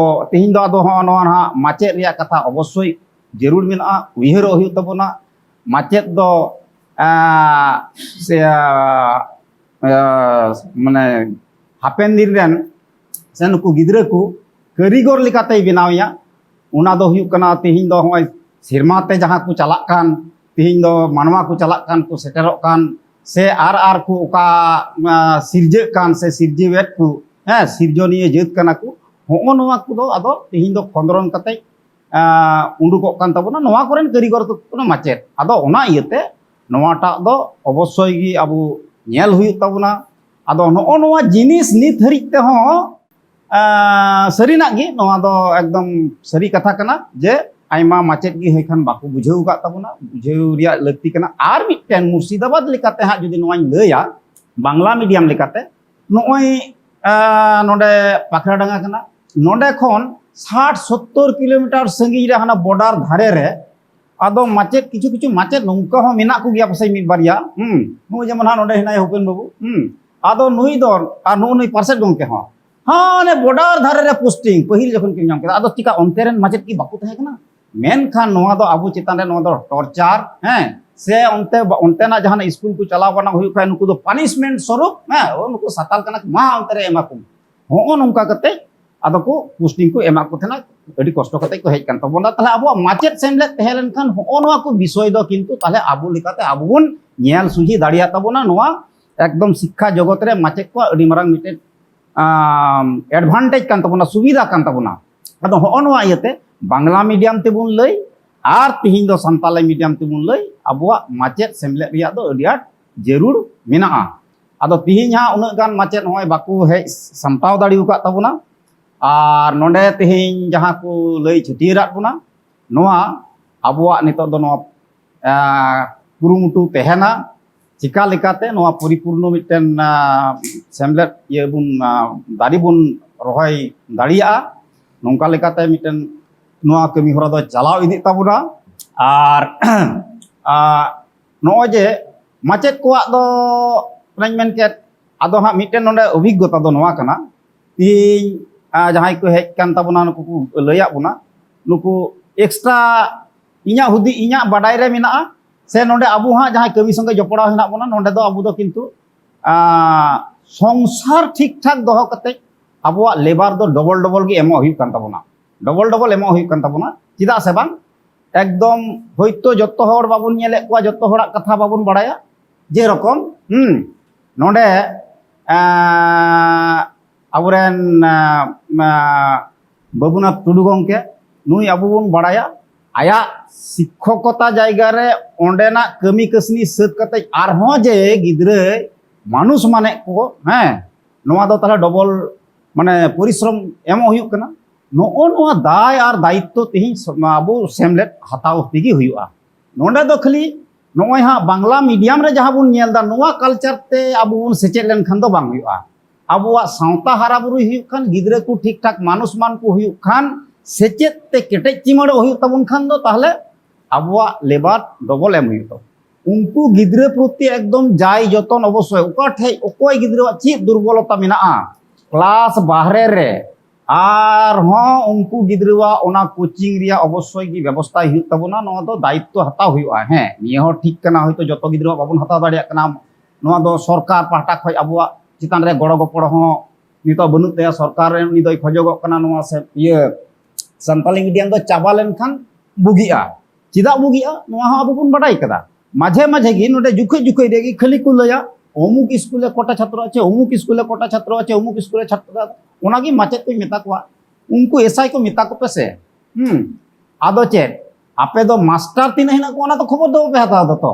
ᱛᱮᱦᱮᱧ ᱫᱚ ᱟᱫᱚ ᱦᱚᱸᱜᱼᱚ ᱱᱚᱣᱟ ᱱᱟᱦᱟᱜ ᱢᱟᱪᱮᱫ ᱨᱮᱭᱟᱜ ᱠᱟᱛᱷᱟ ᱚᱵᱚᱥᱥᱳᱭ ᱡᱟᱹᱨᱩᱲ ᱢᱮᱱᱟᱜᱼᱟ, ᱩᱭᱦᱟᱹᱨᱚᱜ ᱦᱩᱭᱩᱜ ᱛᱟᱵᱚᱱᱟ᱾ ᱢᱟᱪᱮᱫ ᱫᱚ, ᱟᱸ, ᱥᱮ, ᱟᱸ, ᱢᱟᱱᱮ ᱦᱟᱯᱮᱱ ᱫᱤᱱ ᱨᱮᱱ ᱥᱮ ᱱᱩᱠᱩ ᱜᱤᱫᱽᱨᱟᱹ ᱠᱚ ᱠᱟᱹᱨᱤᱜᱚᱨ ᱞᱮᱠᱟᱛᱮᱭ ᱵᱮᱱᱟᱣᱮᱭᱟ᱾ ᱚᱱᱟ ᱫᱚ ᱦᱩᱭᱩᱜ ᱠᱟᱱᱟ ᱛᱮᱦᱮᱧ ᱫᱚ ᱦᱚᱸᱜᱼᱚᱭ ᱥᱮᱨᱢᱟ ᱛᱮ ᱡᱟᱦᱟᱸ ᱠᱚ ᱪᱟᱞᱟᱜ ᱠᱟᱱ, ᱛᱮᱦᱮᱧ ᱫᱚ ᱢᱟᱱᱣᱟ ᱠᱚ ᱪᱟᱞᱟᱜ ᱠᱟᱱ, ᱠᱚ ᱥᱮᱴᱮᱨᱚᱜ ᱠᱟᱱ, ᱥᱮ ᱟᱨ ᱟᱨ ᱠᱚ ᱚᱠᱟ, ᱟᱸ, ᱥᱤᱨᱡᱟᱹᱜ ᱠᱟᱱ ᱥᱮ ᱥᱤᱨᱡᱟᱹᱣᱮᱫ ᱠᱚ, ᱦᱮᱸ, ᱥᱤᱨᱡᱚᱱᱤᱭᱟᱹ ᱡᱟᱹᱛ ᱠᱟᱱᱟ ᱠᱚ, ᱦᱚᱸᱜᱼᱚ ᱱᱚᱣᱟ ᱠᱚᱫᱚ ᱟᱫᱚ ᱛᱮᱦᱮᱧ ᱫᱚ ᱠᱷᱚᱸᱫᱽᱨᱚᱱ ᱠᱟᱛᱮ, ᱟᱸ, ᱩᱰᱩᱠᱚᱜ ᱠᱟᱱ ᱛᱟᱵᱚᱱᱟ᱾ ᱱᱚᱣᱟ ᱠᱚᱨᱮᱱ ᱠᱟᱹᱨᱤᱜᱚᱨ ᱫᱚ ᱠᱟᱱᱟ ᱢᱟᱪᱮᱫ᱾ ᱟᱫᱚ ᱚᱱᱟ ᱤᱭᱟᱹᱛᱮ ᱱᱚᱣᱟᱴᱟᱜ ᱫᱚ ᱚᱵᱚᱥᱥᱳᱭ ᱜᱮ ᱟᱵᱚ ᱧᱮᱞ ᱦᱩᱭᱩᱜ ᱛᱟᱵᱚᱱᱟ᱾ ᱟᱫᱚ ᱱᱚᱜᱼᱚ ᱱᱚᱣᱟ ᱡᱤᱱᱤᱥ ᱱᱤᱛ ᱦᱟᱹᱨᱤᱡ ᱛᱮᱦᱚᱸ, ᱟᱸ, ᱥᱟᱹᱨᱤᱱᱟᱜ ᱜᱮ ᱱᱚᱣᱟ ᱫᱚ ᱮᱠᱫᱚᱢ ᱥᱟᱹᱨᱤ ᱠᱟᱛᱷᱟ ᱠᱟᱱᱟ ᱡᱮ ᱟᱭᱢᱟ ᱢᱟᱪᱮᱫ ᱜᱮ ᱦᱩᱭ ᱠᱷᱟᱱ ᱵᱟᱠᱚ ᱵᱩᱡᱷᱟᱹᱣ ᱟᱠᱟᱫ ᱛᱟᱵᱚᱱᱟ, ᱵᱩᱡᱷᱟᱹᱣ ᱨᱮᱭᱟᱜ ᱞᱟᱹᱠᱛᱤ ᱠᱟᱱᱟ᱾ ᱟᱨ ᱢᱤᱫᱴᱮᱱ ᱢᱩᱨᱥᱤᱫᱟᱵᱟᱫᱽ ᱞᱮᱠᱟᱛᱮ ᱦᱟᱸᱜ ᱡᱩᱫᱤ ᱱᱚᱣᱟᱧ ᱞᱟᱹᱭᱟ, ᱵᱟᱝᱞᱟ ᱢᱤᱰᱤᱭᱟᱢ ᱞᱮᱠᱟᱛᱮ ᱱᱚᱜᱼᱚᱭ, ᱟᱸ, ᱱᱚᱰᱮ ᱯᱟᱠᱷᱨᱟᱰᱟᱸᱜᱟ ᱠᱟᱱᱟ, ᱱᱚᱰᱮ ᱠᱷᱚᱱ ᱥᱟᱴ ᱥᱚᱛᱛᱚᱨ ᱠᱤᱞᱳᱢᱤᱴᱟᱨ ᱥᱟᱺᱜᱤᱧ ᱨᱮ ᱦᱟᱱᱟ ᱵᱚᱰᱟᱨ ᱫᱷᱟᱨᱮ ᱨᱮ᱾ ᱟᱫᱚ ᱢᱟᱪᱮᱫ, ᱠᱤᱪᱷᱩ ᱠᱤᱪᱷᱩ ᱢᱟᱪᱮᱫ ᱱᱚᱝᱠᱟ ᱦᱚᱸ ᱢᱮᱱᱟᱜ ᱠᱚᱜᱮᱭᱟ ᱯᱟᱥᱮᱡ ᱢᱤᱫ ᱵᱟᱨᱭᱟ, ᱦᱩᱸ, ᱱᱩᱭ ᱡᱮᱢᱚᱱ ᱦᱟᱸᱜ ᱱᱚᱰᱮ ᱦᱮᱱᱟᱭᱟ ᱦᱩᱯᱮᱱ ᱵᱟᱹᱵᱩ, ᱦᱩᱸ, ᱟᱫᱚ ᱱᱩᱭ ᱫᱚ ᱟᱨ ᱱᱩᱜᱼᱩ ᱱᱩᱭ ᱯᱟᱨᱥᱮᱫ ᱜᱚᱢᱠᱮ ᱦᱚᱸ ᱦᱟᱱᱮ ᱵᱚᱰᱟᱨ ᱫᱷᱟᱨᱮ ᱨᱮ ᱯᱳᱥᱴᱤᱝ ᱯᱟᱹᱦᱤᱞ ᱡᱚᱠᱷᱚᱱ ᱠᱤᱱ ᱧᱟᱢ ᱠᱮᱫᱟ᱾ ᱟᱫᱚ ᱪᱤᱠᱟ ᱚᱱᱛᱮ ᱨᱮᱱ ᱢᱟᱪᱮᱫ ᱠᱤ ᱵᱟᱠᱚ ᱛᱟᱦᱮᱸ ᱠᱟᱱᱟ? ᱢᱮᱱᱠᱷᱟᱱ ᱱᱚᱣᱟ ᱫᱚ ᱟᱵᱚ ᱪᱮᱛᱟᱱ ᱨᱮ ᱱᱚᱣᱟ ᱫᱚ ᱴᱚᱨᱪᱟᱨ, ᱦᱮᱸ, ᱥᱮ ᱚᱱᱛᱮ ᱵᱟ-, ᱚᱱᱛᱮᱱᱟᱜ ᱡᱟᱦᱟᱱᱟᱜ ᱥᱠᱩᱞ ᱠᱚ ᱪᱟᱞᱟᱣ ᱵᱟᱱᱟᱣ ᱦᱩᱭᱩᱜ ᱠᱷᱟᱱ ᱱᱩᱠᱩ ᱫᱚ ᱯᱟᱱᱤᱥᱢᱮᱱᱴ ᱥᱚᱨᱩᱯ, ᱦᱮᱸ, ᱳ ᱱᱩᱠᱩ ᱥᱟᱛᱟᱞ ᱠᱟᱱᱟ ᱠᱚ, ᱢᱟ ᱚᱱᱛᱮ ᱨᱮ ᱮᱢᱟ ᱠᱚᱢ᱾ ᱦᱚᱸᱜᱼᱚ ᱱᱚᱝᱠᱟ ᱠᱟᱛᱮ ᱟᱫᱚ ᱠᱚ ᱯᱳᱥᱴᱤᱝ ᱠᱚ ᱮᱢᱟ ᱠᱚ ᱛᱟᱦᱮᱱᱟ, ᱟᱹᱰᱤ ᱠᱚᱥᱴᱚ ᱠᱟᱛᱮ ᱠᱚ ᱦᱮᱡ ᱠᱟᱱ ᱛᱟᱵᱚᱱᱟ᱾ ᱛᱟᱦᱞᱮ ᱟᱵᱚᱣᱟᱜ ᱢᱟᱪᱮᱫ ᱥᱮᱢᱞᱮᱫ ᱛᱟᱦᱮᱸ ᱞᱮᱱᱠᱷᱟᱱ ᱦᱚᱸᱜᱼᱚ ᱱᱚᱣᱟ ᱠᱚ ᱵᱤᱥᱚᱭ ᱫᱚ ᱠᱤᱱᱛᱩ ᱛᱟᱦᱞᱮ ᱟᱵᱚ ᱞᱮᱠᱟᱛᱮ ᱟᱵᱚ ᱵᱚᱱ ᱧᱮᱞ ᱥᱚᱡᱷᱮ ᱫᱟᱲᱮᱭᱟᱜ ᱛᱟᱵᱚᱱᱟ᱾ ᱱᱚᱣᱟ ᱮᱠᱫᱚᱢ ᱥᱤᱠᱠᱷᱟ ᱡᱚᱜᱚᱛ ᱨᱮ ᱢᱟᱪᱮᱫ ᱠᱚᱣᱟᱜ ᱟᱹᱰᱤ ᱢᱟᱨᱟᱝ ᱢᱤᱫᱴᱮᱱ ᱮᱰᱵᱷᱟᱱᱴᱮᱡᱽ ᱠᱟᱱ ᱛᱟᱵᱚᱱᱟ, ᱥᱩᱵᱤᱫᱷᱟ ᱠᱟᱱ ᱛᱟᱵᱚᱱᱟ᱾ ᱟᱫᱚ ᱦᱚᱸᱜᱼᱚ ᱱᱚᱣᱟ ᱤᱭᱟᱹᱛᱮ ᱵᱟᱝᱞᱟ ᱢᱤᱰᱤᱭᱟᱢ ᱛᱮᱵᱚᱱ ᱞᱟᱹᱭ ᱟᱨ ᱛᱤᱦᱤᱧ ᱫᱚ ᱥᱟᱱᱛᱟᱞᱤ ᱢᱤᱰᱤᱭᱟᱢ ᱛᱮᱵᱚᱱ ᱞᱟᱹᱭ, ᱟᱵᱚᱣᱟᱜ ᱢᱟᱪᱮᱫ ᱥᱮᱢᱞᱮᱫ ᱨᱮᱭᱟᱜ ᱫᱚ ᱟᱹᱰᱤ ᱟᱸᱴ ᱡᱟᱹᱨᱩᱲ ᱢᱮᱱᱟᱜᱼᱟ᱾ ᱟᱫᱚ ᱛᱤᱦᱤᱧ ᱦᱟᱸᱜ ᱩᱱᱟᱹᱜ ᱜᱟᱱ ᱢᱟᱪᱮᱫ ᱱᱚᱜᱼᱚᱭ ᱵᱟᱠᱚ ᱦᱮᱡ ᱥᱟᱢᱴᱟᱣ ᱫᱟᱲᱮ ᱟᱠᱟᱫ ᱛᱟᱵᱚᱱᱟ, ᱟᱨ ᱱᱚᱰᱮ ᱛᱤᱦᱤᱧ ᱡᱟᱦᱟᱸ ᱠᱚ ᱞᱟᱹᱭ ᱪᱷᱟᱹᱴᱭᱟᱹᱨᱟᱫ ᱵᱚᱱᱟ, ᱱᱚᱣᱟ ᱟᱵᱚᱣᱟᱜ ᱱᱤᱛᱚᱜ ᱫᱚ ᱱᱚᱣᱟ ᱟᱸ, ᱠᱩᱨᱩᱢᱩᱴᱩ ᱛᱟᱦᱮᱱᱟ, ᱪᱤᱠᱟ ᱞᱮᱠᱟᱛᱮ ᱱᱚᱣᱟ ᱯᱚᱨᱤᱯᱩᱨᱱᱚ ᱢᱤᱫᱴᱮᱱ, ᱟᱸ, ᱥᱮᱢᱞᱮᱫ ᱤᱭᱟᱹ ᱵᱚᱱ, ᱟᱸ, ᱫᱟᱨᱮ ᱵᱚᱱ ᱨᱚᱦᱚᱭ ᱫᱟᱲᱮᱭᱟᱜᱼᱟ, ᱱᱚᱝᱠᱟ ᱞᱮᱠᱟᱛᱮ ᱢᱤᱫᱴᱮᱱ ᱱᱚᱣᱟ ᱠᱟᱹᱢᱤ ᱦᱚᱨᱟ ᱫᱚ ᱪᱟᱞᱟᱣ ᱤᱫᱤᱜ ᱛᱟᱵᱚᱱᱟ᱾ ᱟᱨ ᱟᱸ, ᱱᱚᱜᱼᱚᱭ ᱡᱮ ᱢᱟᱪᱮᱫ ᱠᱚᱣᱟᱜ ᱫᱚ ᱚᱱᱟᱧ ᱢᱮᱱ ᱠᱮᱫ, ᱟᱫᱚ ᱦᱟᱸᱜ ᱢᱤᱫᱴᱮᱱ ᱱᱚᱰᱮ ᱚᱵᱷᱤᱜᱽᱜᱚᱛᱟ ᱫᱚ ᱱᱚᱣᱟ ᱠᱟᱱᱟ, ᱛᱤᱦᱤᱧ ᱟᱸ, ᱡᱟᱦᱟᱸᱭ ᱠᱚ ᱦᱮᱡ ᱠᱟᱱ ᱛᱟᱵᱚᱱᱟ, ᱱᱩᱠᱩ ᱠᱚ ᱞᱟᱹᱭᱟᱫ ᱵᱚᱱᱟ, ᱱᱩᱠᱩ ᱮᱠᱥᱴᱨᱟ ᱤᱧᱟᱹᱜ ᱦᱩᱫᱤ ᱤᱧᱟᱹᱜ ᱵᱟᱰᱟᱭ ᱨᱮ ᱢᱮᱱᱟᱜᱼᱟ, ᱥᱮ ᱱᱚᱰᱮ ᱟᱵᱚ ᱦᱟᱸᱜ ᱡᱟᱦᱟᱸᱭ ᱠᱟᱹᱢᱤ ᱥᱚᱸᱜᱮ ᱡᱚᱯᱲᱟᱣ ᱦᱮᱱᱟᱜ ᱵᱚᱱᱟ, ᱱᱚᱰᱮ ᱫᱚ ᱟᱵᱚ ᱫᱚ ᱠᱤᱱᱛᱩ ᱟᱸ, ᱥᱚᱝᱥᱟᱨ ᱴᱷᱤᱠ ᱴᱷᱟᱠ ᱫᱚᱦᱚ ᱠᱟᱛᱮ ᱟᱵᱚᱣᱟᱜ ᱞᱮᱵᱟᱨ ᱫᱚ ᱰᱚᱵᱚᱞ ᱰᱚᱵᱚᱞ ᱜᱮ ᱮᱢᱚᱜ ᱦᱩᱭᱩᱜ ᱠᱟᱱ ᱛᱟᱵᱚᱱᱟ, ᱰᱚᱵᱚᱞ ᱰᱚᱵᱚᱞ ᱮᱢᱚᱜ ᱦᱩᱭᱩᱜ ᱠᱟᱱ ᱛᱟᱵᱚᱱᱟ᱾ ᱪᱮᱫᱟᱜ ᱥᱮ ᱵᱟᱝ, ᱮᱠᱫᱚᱢ ᱦᱚᱭᱛᱳ ᱡᱚᱛᱚ ᱦᱚᱲ ᱵᱟᱵᱚᱱ ᱧᱮᱞᱮᱫ ᱠᱚᱣᱟ, ᱡᱚᱛᱚ ᱦᱚᱲᱟᱜ ᱠᱟᱛᱷᱟ ᱵᱟᱵᱚᱱ ᱵᱟᱲᱟᱭᱟ᱾ ᱡᱮᱨᱚᱠᱚᱢ, ᱦᱩᱸ, ᱱᱚᱰᱮ ᱟᱸ, ᱟᱵᱚᱨᱮᱱ ᱟᱸ, ᱟᱸ, ᱵᱟᱹᱵᱩᱱᱟᱛᱷ ᱴᱩᱰᱩ ᱜᱚᱢᱠᱮ, ᱱᱩᱭ ᱟᱵᱚ ᱵᱚᱱ ᱵᱟᱲᱟᱭᱟ, ᱟᱭᱟᱜ ᱥᱤᱠᱠᱷᱚᱠᱚᱛᱟ ᱡᱟᱭᱜᱟ ᱨᱮ ᱚᱸᱰᱮᱱᱟᱜ ᱠᱟᱹᱢᱤ ᱠᱟᱹᱥᱱᱤ ᱥᱟᱹᱛ ᱠᱟᱛᱮ ᱟᱨᱦᱚᱸ ᱡᱮ ᱜᱤᱫᱽᱨᱟᱹᱭ ᱢᱟᱱᱩᱥ ᱢᱟᱱᱮᱫ ᱠᱚ, ᱦᱮᱸ, ᱱᱚᱣᱟ ᱫᱚ ᱛᱟᱦᱚᱞᱮ ᱰᱚᱵᱚᱞ ᱢᱟᱱᱮ ᱯᱚᱨᱤᱥᱨᱚᱢ ᱮᱢᱚᱜ ᱦᱩᱭᱩᱜ ᱠᱟᱱᱟ᱾ ᱱᱚᱜᱼᱚ ᱱᱚᱣᱟ ᱫᱟᱭ ᱟᱨ ᱫᱟᱭᱤᱛᱛᱚ ᱛᱮᱦᱮᱧ ᱥᱚ-, ᱟᱵᱚ ᱥᱮᱢᱞᱮᱫ ᱦᱟᱛᱟᱣ ᱛᱮᱜᱮ ᱦᱩᱭᱩᱜᱼᱟ᱾ ᱱᱚᱰᱮ ᱫᱚ ᱠᱷᱟᱹᱞᱤ ᱱᱚᱜᱼᱚᱭ ᱦᱟᱸᱜ ᱵᱟᱝᱞᱟ ᱢᱤᱰᱤᱭᱟᱢ ᱨᱮ ᱡᱟᱦᱟᱸ ᱵᱚᱱ ᱧᱮᱞ ᱮᱫᱟ, ᱱᱚᱣᱟ ᱠᱟᱞᱪᱟᱨ ᱛᱮ ᱟᱵᱚ ᱵᱚᱱ ᱥᱮᱪᱮᱫ ᱞᱮᱱᱠᱷᱟᱱ ᱫᱚ ᱵᱟᱝ ᱦᱩᱭᱩᱜᱼᱟ᱾ ᱟᱵᱚᱣᱟᱜ ᱥᱟᱶᱛᱟ ᱦᱟᱨᱟ ᱵᱩᱨᱩᱭ ᱦᱩᱭᱩᱜ ᱠᱷᱟᱱ, ᱜᱤᱫᱽᱨᱟᱹ ᱠᱚ ᱴᱷᱤᱠ ᱴᱷᱟᱠ ᱢᱟᱱᱩᱥ ᱢᱟᱱ ᱠᱚ ᱦᱩᱭᱩᱜ ᱠᱷᱟᱱ, ᱥᱮᱪᱮᱫ ᱛᱮ ᱠᱮᱴᱮᱡ ᱪᱤᱢᱟᱹᱲᱚᱜ ᱦᱩᱭᱩᱜ ᱛᱟᱵᱚᱱ ᱠᱷᱟᱱ ᱫᱚ ᱛᱟᱦᱚᱞᱮ ᱟᱵᱚᱣᱟᱜ ᱞᱮᱵᱟᱨ ᱰᱚᱵᱚᱞ ᱮᱢ ᱦᱩᱭᱩᱜ ᱛᱟᱵᱚᱱᱟ᱾ ᱩᱱᱠᱩ ᱜᱤᱫᱽᱨᱟᱹ ᱯᱨᱚᱛᱤ ᱮᱠᱫᱚᱢ ᱡᱟᱭ ᱡᱚᱛᱚᱱ ᱚᱵᱚᱥᱥᱳᱭ, ᱚᱠᱟ ᱴᱷᱮᱡ ᱚᱠᱚᱭ ᱜᱤᱫᱽᱨᱟᱹᱣᱟᱜ ᱪᱮᱫ ᱫᱩᱨᱵᱚᱞᱚᱛᱟ ᱢᱮᱱᱟᱜᱼᱟ, ᱠᱞᱟᱥ ᱵᱟᱦᱨᱮ ᱨᱮ, ᱟᱨᱦᱚᱸ ᱩᱱᱠᱩ ᱜᱤᱫᱽᱨᱟᱹᱣᱟᱜ ᱚᱱᱟ ᱠᱳᱪᱤᱝ ᱨᱮᱭᱟᱜ ᱚᱵᱚᱥᱥᱳᱭ ᱜᱮ ᱵᱮᱵᱚᱥᱛᱷᱟᱭ ᱦᱩᱭᱩᱜ ᱛᱟᱵᱚᱱᱟ᱾ ᱱᱚᱣᱟ ᱫᱚ ᱫᱟᱭᱤᱛᱛᱚ ᱦᱟᱛᱟᱣ ᱦᱩᱭᱩᱜᱼᱟ᱾ ᱦᱮᱸ, ᱱᱤᱭᱟᱹ ᱦᱚᱸ ᱴᱷᱤᱠ ᱠᱟᱱᱟ, ᱦᱚᱭᱛᱳ ᱡᱚᱛᱚ ᱜᱤᱫᱽᱨᱟᱹᱣᱟᱜ ᱵᱟᱵᱚᱱ ᱦᱟᱛᱟᱣ ᱫᱟᱲᱮᱭᱟᱜ ᱠᱟᱱᱟ᱾ ᱱᱚᱣᱟ ᱫᱚ ᱥᱚᱨᱠᱟᱨ ᱯᱟᱦᱴᱟ ᱠᱷᱚᱱ ᱟᱵᱚᱣᱟᱜ ᱪᱮᱛᱟᱱ ᱨᱮ ᱜᱚᱲᱚ ᱜᱚᱯᱚᱲᱚ ᱦᱚᱸ ᱱᱤᱛᱚᱜ ᱵᱟᱹᱱᱩᱜ ᱛᱟᱭᱟ᱾ ᱥᱚᱨᱠᱟᱨ ᱨᱮᱱ ᱩᱱᱤ ᱫᱚᱭ ᱠᱷᱚᱡᱚᱜᱚᱜ ᱠᱟᱱᱟ ᱱᱚᱣᱟ ᱥᱮ-, ᱤᱭᱟᱹ ᱥᱟᱱᱛᱟᱞᱤ ᱢᱤᱰᱤᱭᱟᱢ ᱫᱚ ᱪᱟᱵᱟ ᱞᱮᱱᱠᱷᱟᱱ ᱵᱩᱜᱤᱜᱼᱟ᱾ ᱪᱮᱫᱟᱜ ᱵᱩᱜᱤᱜᱼᱟ, ᱱᱚᱣᱟ ᱦᱚᱸ ᱟᱵᱚ ᱵᱚᱱ ᱵᱟᱰᱟᱭ ᱠᱟᱫᱟ᱾ ᱢᱟᱡᱷᱮ ᱢᱟᱡᱷᱮ ᱜᱮ ᱱᱚᱰᱮ ᱡᱩᱠᱷᱟᱹᱡ ᱡᱩᱠᱷᱟᱹᱡ ᱨᱮᱜᱮ ᱠᱷᱟᱹᱞᱤ ᱠᱚ ᱞᱟᱹᱭᱟ, ᱚᱢᱩᱠ ᱥᱠᱩᱞ ᱨᱮ ᱠᱚᱴᱟ ᱪᱷᱟᱛᱨᱚ ᱟᱪᱷᱮ, ᱚᱢᱩᱠ ᱥᱠᱩᱞ ᱨᱮ ᱠᱚᱴᱟ ᱪᱷᱟᱛᱨᱚ ᱟᱪᱷᱮ, ᱚᱢᱩᱠ ᱥᱠᱩᱞ ᱨᱮ ᱪᱷᱟᱛᱨᱚ ᱟᱪᱷᱮ, ᱚᱱᱟᱜᱮ ᱢᱟᱪᱮᱫ ᱠᱚᱧ ᱢᱮᱛᱟ ᱠᱚᱣᱟ, ᱩᱱᱠᱩ ᱮᱥᱟᱭ ᱠᱚ ᱢᱮᱛᱟ ᱠᱚᱯᱮ ᱥᱮ᱾ ᱦᱩᱸ, ᱟᱫᱚ ᱪᱮᱫ, ᱟᱯᱮ ᱫᱚ ᱢᱟᱥᱴᱟᱨ ᱛᱤᱱᱟᱹᱜ ᱦᱮᱱᱟᱜ ᱠᱚᱣᱟ ᱚᱱᱟ ᱫᱚ ᱠᱷᱚᱵᱚᱨ ᱫᱚ ᱵᱟᱯᱮ ᱦᱟᱛᱟᱣ ᱫᱟ ᱛᱚ?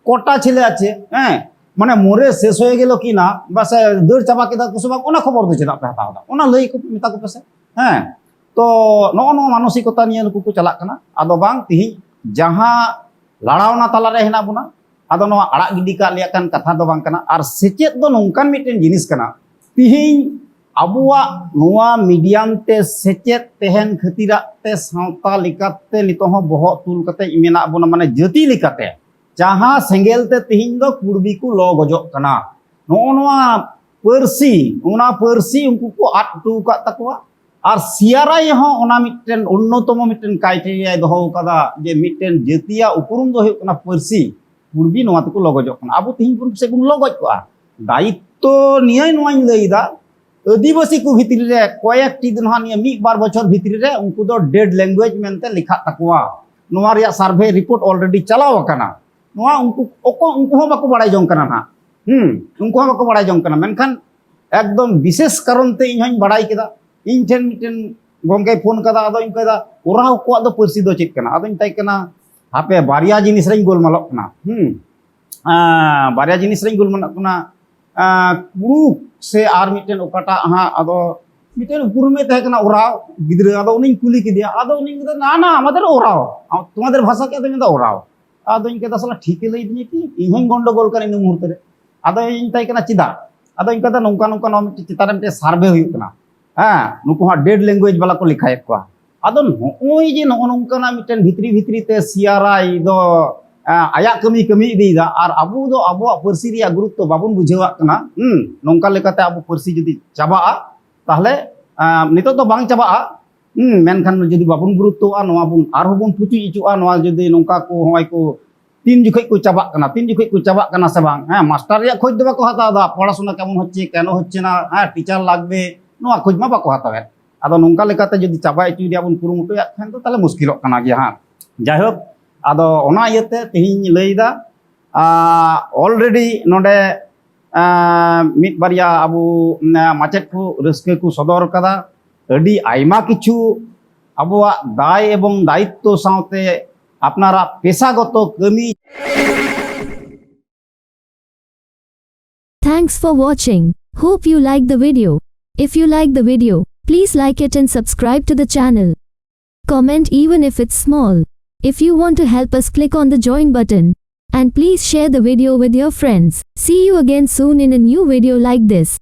ᱠᱚᱴᱟ ᱪᱷᱮᱞᱮ ᱟᱪᱷᱮ, ᱦᱮᱸ, ᱢᱟᱱᱮ ᱢᱚᱨᱮ ᱥᱮᱥ ᱦᱚᱭᱮ ᱜᱮᱞᱚ ᱠᱤ ᱱᱟ, ᱵᱟᱥᱮ ᱫᱟᱹᱲ ᱪᱟᱵᱟ ᱠᱮᱫᱟ ᱠᱚ ᱥᱮ ᱵᱟᱝ, ᱚᱱᱟ ᱠᱷᱚᱵᱚᱨ ᱫᱚ ᱪᱮᱫᱟᱜ ᱯᱮ ᱦᱟᱛᱟᱣ ᱫᱟ? ᱚᱱᱟ ᱞᱟᱹᱭ ᱠᱚ ᱢᱮᱛᱟ ᱠᱚᱯᱮ ᱥᱮ᱾ ᱦᱮᱸ, ᱛᱚ ᱱᱚᱜᱼᱚ ᱱᱚᱣᱟ ᱢᱟᱱᱚᱥᱤᱠᱚᱛᱟ ᱱᱤᱭᱮ ᱱᱩᱠᱩ ᱠᱚ ᱪᱟᱞᱟᱜ ᱠᱟᱱᱟ᱾ ᱟᱫᱚ ᱵᱟᱝ, ᱛᱤᱦᱤᱧ ᱡᱟᱦᱟᱸ ᱞᱟᱲᱟᱣᱱᱟ ᱛᱟᱞᱟᱨᱮ ᱦᱮᱱᱟᱜ ᱵᱚᱱᱟ, ᱟᱫᱚ ᱱᱚᱣᱟ ᱟᱲᱟᱜ ᱜᱤᱰᱤ ᱠᱟᱜ ᱞᱮᱠᱟᱱ ᱠᱟᱛᱷᱟ ᱫᱚ ᱵᱟᱝ ᱠᱟᱱᱟ᱾ ᱟᱨ ᱥᱮᱪᱮᱫ ᱫᱚ ᱱᱚᱝᱠᱟᱱ ᱢᱤᱫᱴᱮᱱ ᱡᱤᱱᱤᱥ ᱠᱟᱱᱟ, ᱛᱤᱦᱤᱧ ᱟᱵᱚᱣᱟᱜ ᱱᱚᱣᱟ ᱢᱤᱰᱤᱭᱟᱢ ᱛᱮ ᱥᱮᱪᱮᱫ ᱛᱟᱦᱮᱱ ᱠᱷᱟᱹᱛᱤᱨᱟᱜ ᱛᱮ ᱥᱟᱶᱛᱟ ᱞᱮᱠᱟᱛᱮ ᱱᱤᱛᱚᱜ ᱦᱚᱸ ᱵᱚᱦᱚᱜ ᱛᱩᱞ ᱠᱟᱛᱮ ᱢᱮᱱᱟᱜ ᱵᱚᱱᱟ, ᱢᱟᱱᱮ ᱡᱟᱹᱛᱤ ᱞᱮᱠᱟᱛᱮ, ᱡᱟᱦᱟᱸ ᱥᱮᱸᱜᱮᱞ ᱛᱮ ᱛᱤᱦᱤᱧ ᱫᱚ ᱠᱩᱲᱵᱤ ᱠᱚ ᱞᱚ ᱜᱚᱡᱚᱜ ᱠᱟᱱᱟ᱾ ᱱᱚᱜᱼᱚ ᱱᱚᱣᱟ ᱯᱟᱹᱨᱥᱤ, ᱚᱱᱟ ᱯᱟᱹᱨᱥᱤ ᱩᱱᱠᱩ ᱠᱚ ᱟᱫ ᱦᱚᱴᱚ ᱟᱠᱟᱫ ᱛᱟᱠᱚᱣᱟ᱾ ᱟᱨ ᱥᱤᱭᱟᱨᱟᱭ ᱦᱚᱸ ᱚᱱᱟ ᱢᱤᱫᱴᱮᱱ ᱚᱱᱱᱚᱛᱚᱢᱚ ᱢᱤᱫᱴᱮᱱ ᱠᱨᱟᱭᱴᱮᱨᱤᱭᱟᱭ ᱫᱚᱦᱚ ᱟᱠᱟᱫᱟ ᱡᱮ ᱢᱤᱫᱴᱮᱱ ᱡᱟᱹᱛᱤᱭᱟᱜ ᱩᱯᱨᱩᱢ ᱫᱚ ᱦᱩᱭᱩᱜ ᱠᱟᱱᱟ ᱯᱟᱹᱨᱥᱤ᱾ ᱠᱩᱲᱵᱤ ᱱᱚᱣᱟ ᱛᱮᱠᱚ ᱞᱚ ᱜᱚᱡᱚᱜ ᱠᱟᱱᱟ, ᱟᱵᱚ ᱛᱤᱦᱤᱧ ᱯᱩᱨᱩᱵ ᱥᱮᱫ ᱵᱚᱱ ᱞᱚ ᱜᱚᱡ ᱠᱚᱜᱼᱟ᱾ ᱫᱟᱭᱤᱛᱛᱚ ᱱᱤᱭᱟᱹ ᱱᱚᱣᱟᱧ ᱞᱟᱹᱭᱫᱟ, ᱟᱹᱫᱤᱵᱟᱹᱥᱤ ᱠᱚ ᱵᱷᱤᱛᱨᱤ ᱨᱮ ᱠᱚᱭᱮᱠᱴᱤ ᱫᱚ ᱱᱟᱦᱟᱜ ᱱᱤᱭᱟᱹ ᱢᱤᱫ ᱵᱟᱨ ᱵᱚᱪᱷᱚᱨ ᱵᱷᱤᱛᱨᱤ ᱨᱮ ᱩᱱᱠᱩ ᱫᱚ ᱰᱮᱰ ᱞᱮᱝᱜᱩᱭᱮᱡᱽ ᱢᱮᱱᱛᱮ ᱞᱮᱠᱷᱟᱜ ᱛᱟᱠᱚᱣᱟ᱾ ᱱᱚᱣᱟ ᱨᱮᱭᱟᱜ ᱥᱟᱨᱵᱷᱮ ᱨᱤᱯᱳᱨᱴ ᱚᱞᱨᱮᱰᱤ ᱪᱟᱞᱟᱣ ᱟᱠᱟᱱᱟ᱾ ᱱᱚᱣᱟ ᱩᱱᱠᱩ ᱚᱠᱚ ᱩᱱᱠᱩ ᱦᱚᱸ ᱵᱟᱠᱚ ᱵᱟᱲᱟᱭ ᱡᱚᱝ ᱠᱟᱱᱟ ᱱᱟᱦᱟᱜ᱾ ᱦᱩᱸ, ᱩᱱᱠᱩ ᱦᱚᱸ ᱵᱟᱠᱚ ᱵᱟᱲᱟᱭ ᱡᱚᱝ ᱠᱟᱱᱟ᱾ ᱢᱮᱱᱠᱷᱟᱱ ᱮᱠᱫᱚᱢ ᱵᱤᱥᱮᱥ ᱠᱟᱨᱚᱱ ᱛᱮ ᱤᱧ ᱦᱚᱸᱧ ᱵᱟᱲᱟᱭ ᱠᱮᱫᱟ᱾ ᱤᱧ ᱴᱷᱮᱱ ᱢᱤᱫᱴᱮᱱ ᱜᱚᱢᱠᱮᱭ ᱯᱷᱳᱱ ᱠᱟᱫᱟ, ᱟᱫᱚᱧ ᱢᱮᱛᱟᱭ ᱠᱟᱱᱟ, ᱳᱨᱟᱣ ᱠᱚᱣᱟᱜ ᱫᱚ ᱯᱟᱹᱨᱥᱤ ᱫᱚ ᱪᱮᱫ ᱠᱟᱱᱟ? ᱟᱫᱚᱧ ᱢᱮᱛᱟᱭ ᱠᱟᱱᱟ, ᱦᱟᱯᱮ, ᱵᱟᱨᱭᱟ ᱡᱤᱱᱤᱥ ᱨᱮᱧ ᱜᱳᱞᱢᱟᱞᱚᱜ ᱠᱟᱱᱟ᱾ ᱦᱩᱸ, ᱟᱸ, ᱵᱟᱨᱭᱟ ᱡᱤᱱᱤᱥ ᱨᱮᱧ ᱜᱳᱞᱢᱟᱞᱚᱜ ᱠᱟᱱᱟ᱾ ᱟᱸ, ᱠᱩᱲᱩᱠ ᱥᱮ ᱟᱨ ᱢᱤᱫᱴᱮᱱ ᱚᱠᱟᱴᱟᱜ ᱦᱟᱸᱜ, ᱟᱫᱚ ᱢᱤᱫᱴᱮᱱ ᱩᱯᱨᱩᱢᱮ ᱛᱟᱦᱮᱸ ᱠᱟᱱᱟ, ᱳᱨᱟᱣ ᱜᱤᱫᱽᱨᱟᱹ᱾ ᱟᱫᱚ ᱩᱱᱤᱧ ᱠᱩᱞᱤ ᱠᱮᱫᱮᱭᱟ, ᱟᱫᱚ ᱩᱱᱤ ᱢᱮᱱᱫᱟ, "ᱱᱟ, ᱱᱟ, ᱟᱢᱟᱫᱮᱨ ᱳᱨᱟᱣ, ᱛᱳᱢᱟᱫᱮᱨ ᱵᱷᱟᱥᱟ ᱠᱮ?" ᱟᱫᱚ ᱢᱮᱱᱫᱟ, "ᱳᱨᱟᱣ᱾" ᱟᱫᱚᱧ ᱢᱮᱛᱟᱭ ᱠᱟᱱᱟ, "ᱥᱟᱞᱟ ᱴᱷᱤᱠᱮ ᱞᱟᱹᱭ ᱫᱤᱧᱟ ᱠᱤ? ᱤᱧ ᱦᱚᱸᱧ ᱜᱚᱱᱰᱚᱜᱳᱞ ᱠᱟᱱᱟ ᱤᱱᱟᱹ ᱢᱩᱦᱩᱨᱛᱚ ᱨᱮ᱾" ᱟᱫᱚᱧ ᱢᱮᱛᱟᱭ ᱠᱟᱱᱟ, "ᱪᱮᱫᱟᱜ?" ᱟᱫᱚ ᱤᱧ ᱢᱮᱛᱟᱭ ᱠᱟᱱᱟ, "ᱱᱚᱝᱠᱟ ᱱᱚᱝᱠᱟ ᱱᱚᱣᱟ ᱢᱤᱫᱴᱮᱱ ᱪᱮᱛᱟᱱ ᱨᱮ ᱢᱤᱫᱴᱮᱱ ᱥᱟᱨᱵᱷᱮ ᱦᱩᱭᱩᱜ ᱠᱟᱱᱟ, ᱦᱮᱸ, ᱱᱩᱠᱩ ᱦᱚᱸ ᱰᱮᱰ ᱞᱮᱝᱜᱩᱭᱮᱡᱽ ᱵᱟᱞᱟ ᱠᱚ ᱞᱮᱠᱷᱟᱭᱮᱫ ᱠᱚᱣᱟ᱾" ᱟᱫᱚ ᱱᱚᱜᱼᱚᱭ ᱡᱮ ᱱᱚᱜᱼᱚ ᱱᱚᱝᱠᱟᱱᱟᱜ ᱢᱤᱫᱴᱮᱱ ᱵᱷᱤᱛᱨᱤ ᱵᱷᱤᱛᱨᱤ ᱛᱮ ᱥᱤᱭᱟᱨᱟᱭ ᱫᱚ, ᱮᱸ, ᱟᱭᱟᱜ ᱠᱟᱹᱢᱤ ᱠᱟᱹᱢᱤ ᱤᱫᱤᱭᱮᱫᱟ, ᱟᱨ ᱟᱵᱚ ᱫᱚ ᱟᱵᱚᱣᱟᱜ ᱯᱟᱹᱨᱥᱤ ᱨᱮᱭᱟᱜ ᱜᱩᱨᱩᱛᱛᱚ ᱵᱟᱵᱚᱱ ᱵᱩᱡᱷᱟᱹᱣᱟᱜ ᱠᱟᱱᱟ᱾ ᱦᱩᱸ, ᱱᱚᱝᱠᱟ ᱞᱮᱠᱟᱛᱮ ᱟᱵᱚ ᱯᱟᱹᱨᱥᱤ ᱡᱩᱫᱤ ᱪᱟᱵᱟᱜᱼᱟ, ᱛᱟᱦᱞᱮ, ᱮᱸ, ᱱᱤᱛᱚᱜ ᱫᱚ ᱵᱟᱝ ᱪᱟᱵᱟᱜᱼᱟ᱾ ᱦᱩᱸ, ᱢᱮᱱᱠᱷᱟᱱ ᱡᱩᱫᱤ ᱵᱟᱵᱚᱱ ᱜᱩᱨᱩᱛᱛᱚᱣᱟᱜᱼᱟ, ᱱᱚᱣᱟ ᱵᱚᱱ ᱟᱨᱦᱚᱸ ᱵᱚᱱ ᱯᱩᱪᱩᱡ ᱦᱚᱪᱚᱜᱼᱟ, ᱱᱚᱣᱟ ᱡᱩᱫᱤ ᱱᱚᱝᱠᱟ ᱠᱚ ᱦᱚᱸᱜᱼᱚᱭ ᱠᱚ ᱛᱤᱱ ᱡᱚᱠᱷᱚᱡ ᱠᱚ ᱪᱟᱵᱟᱜ ᱠᱟᱱᱟ, ᱛᱤᱱ ᱡᱚᱠᱷᱚᱡ ᱠᱚ ᱪᱟᱵᱟᱜ ᱠᱟᱱᱟ ᱥᱮ ᱵᱟᱝ? ᱦᱮᱸ, ᱢᱟᱥᱴᱟᱨ ᱨᱮᱭᱟᱜ ᱠᱷᱚᱡᱽ ᱫᱚ ᱵᱟᱠᱚ ᱦᱟᱛᱟᱣ ᱮᱫᱟ, ᱯᱚᱲᱟᱥᱩᱱᱟ ᱠᱮᱢᱚᱱ ᱦᱚᱪᱪᱷᱮ, ᱠᱮᱱᱚ ᱦᱚᱪᱪᱷᱮ ᱱᱟ, ᱦᱮᱸ, ᱴᱤᱪᱟᱨ ᱞᱟᱜᱽᱵᱮ, ᱱᱚᱣᱟ ᱠᱷᱚᱡᱽ ᱢᱟ ᱵᱟᱠᱚ ᱦᱟᱛᱟᱣᱮᱫ᱾ ᱟᱫᱚ ᱱᱚᱝᱠᱟ ᱞᱮᱠᱟᱛᱮ ᱡᱩᱫᱤ ᱪᱟᱵᱟ ᱦᱚᱪᱚᱭ ᱨᱮᱭᱟᱜ ᱵᱚᱱ ᱠᱩᱨᱩᱢᱩᱴᱩᱭᱟ, ᱠᱷᱟᱱ ᱫᱚ ᱛᱟᱦᱞᱮ ᱢᱩᱥᱠᱤᱞᱚᱜ ᱠᱟᱱᱟ ᱜᱮᱭᱟ ᱦᱟᱸᱜ᱾ ᱡᱟᱭᱦᱳᱠ, ᱟᱫᱚ ᱚᱱᱟ ᱤᱭᱟᱹᱛᱮ ᱛᱮᱦᱮᱧ ᱞᱟᱹᱭᱫᱟ, ᱟᱞᱨᱮᱰᱤ ᱱᱚᱰᱮ ᱟᱸ, ᱢᱤᱫ ᱵᱟᱨᱭᱟ ᱟᱵᱚ, ᱟᱸ, ᱢᱟᱪᱮᱫ ᱠᱚ ᱨᱟᱹᱥᱠᱟᱹ ᱠᱚ ᱥᱚᱫᱚᱨ ᱠᱟᱫᱟ᱾ ᱟᱹᱰᱤ ᱟᱭᱢᱟ ᱠᱤᱪᱷᱩ ᱟᱵᱚᱣᱟᱜ ᱫᱟᱭ ᱮᱵᱚᱝ ᱫᱟᱭᱤᱛᱛᱚ ᱥᱟᱶᱛᱮ ᱟᱯᱱᱟᱨᱟᱜ ᱯᱮᱥᱟᱜᱚᱛᱚ ᱠᱟᱹᱢᱤ᱾ Thanks for watching. Hope you like the video. If you like the video, please like it and subscribe to the channel. Comment even if it's small. If you want to help us, click on the join button. And please share the video with your friends. See you again soon in a new video like this.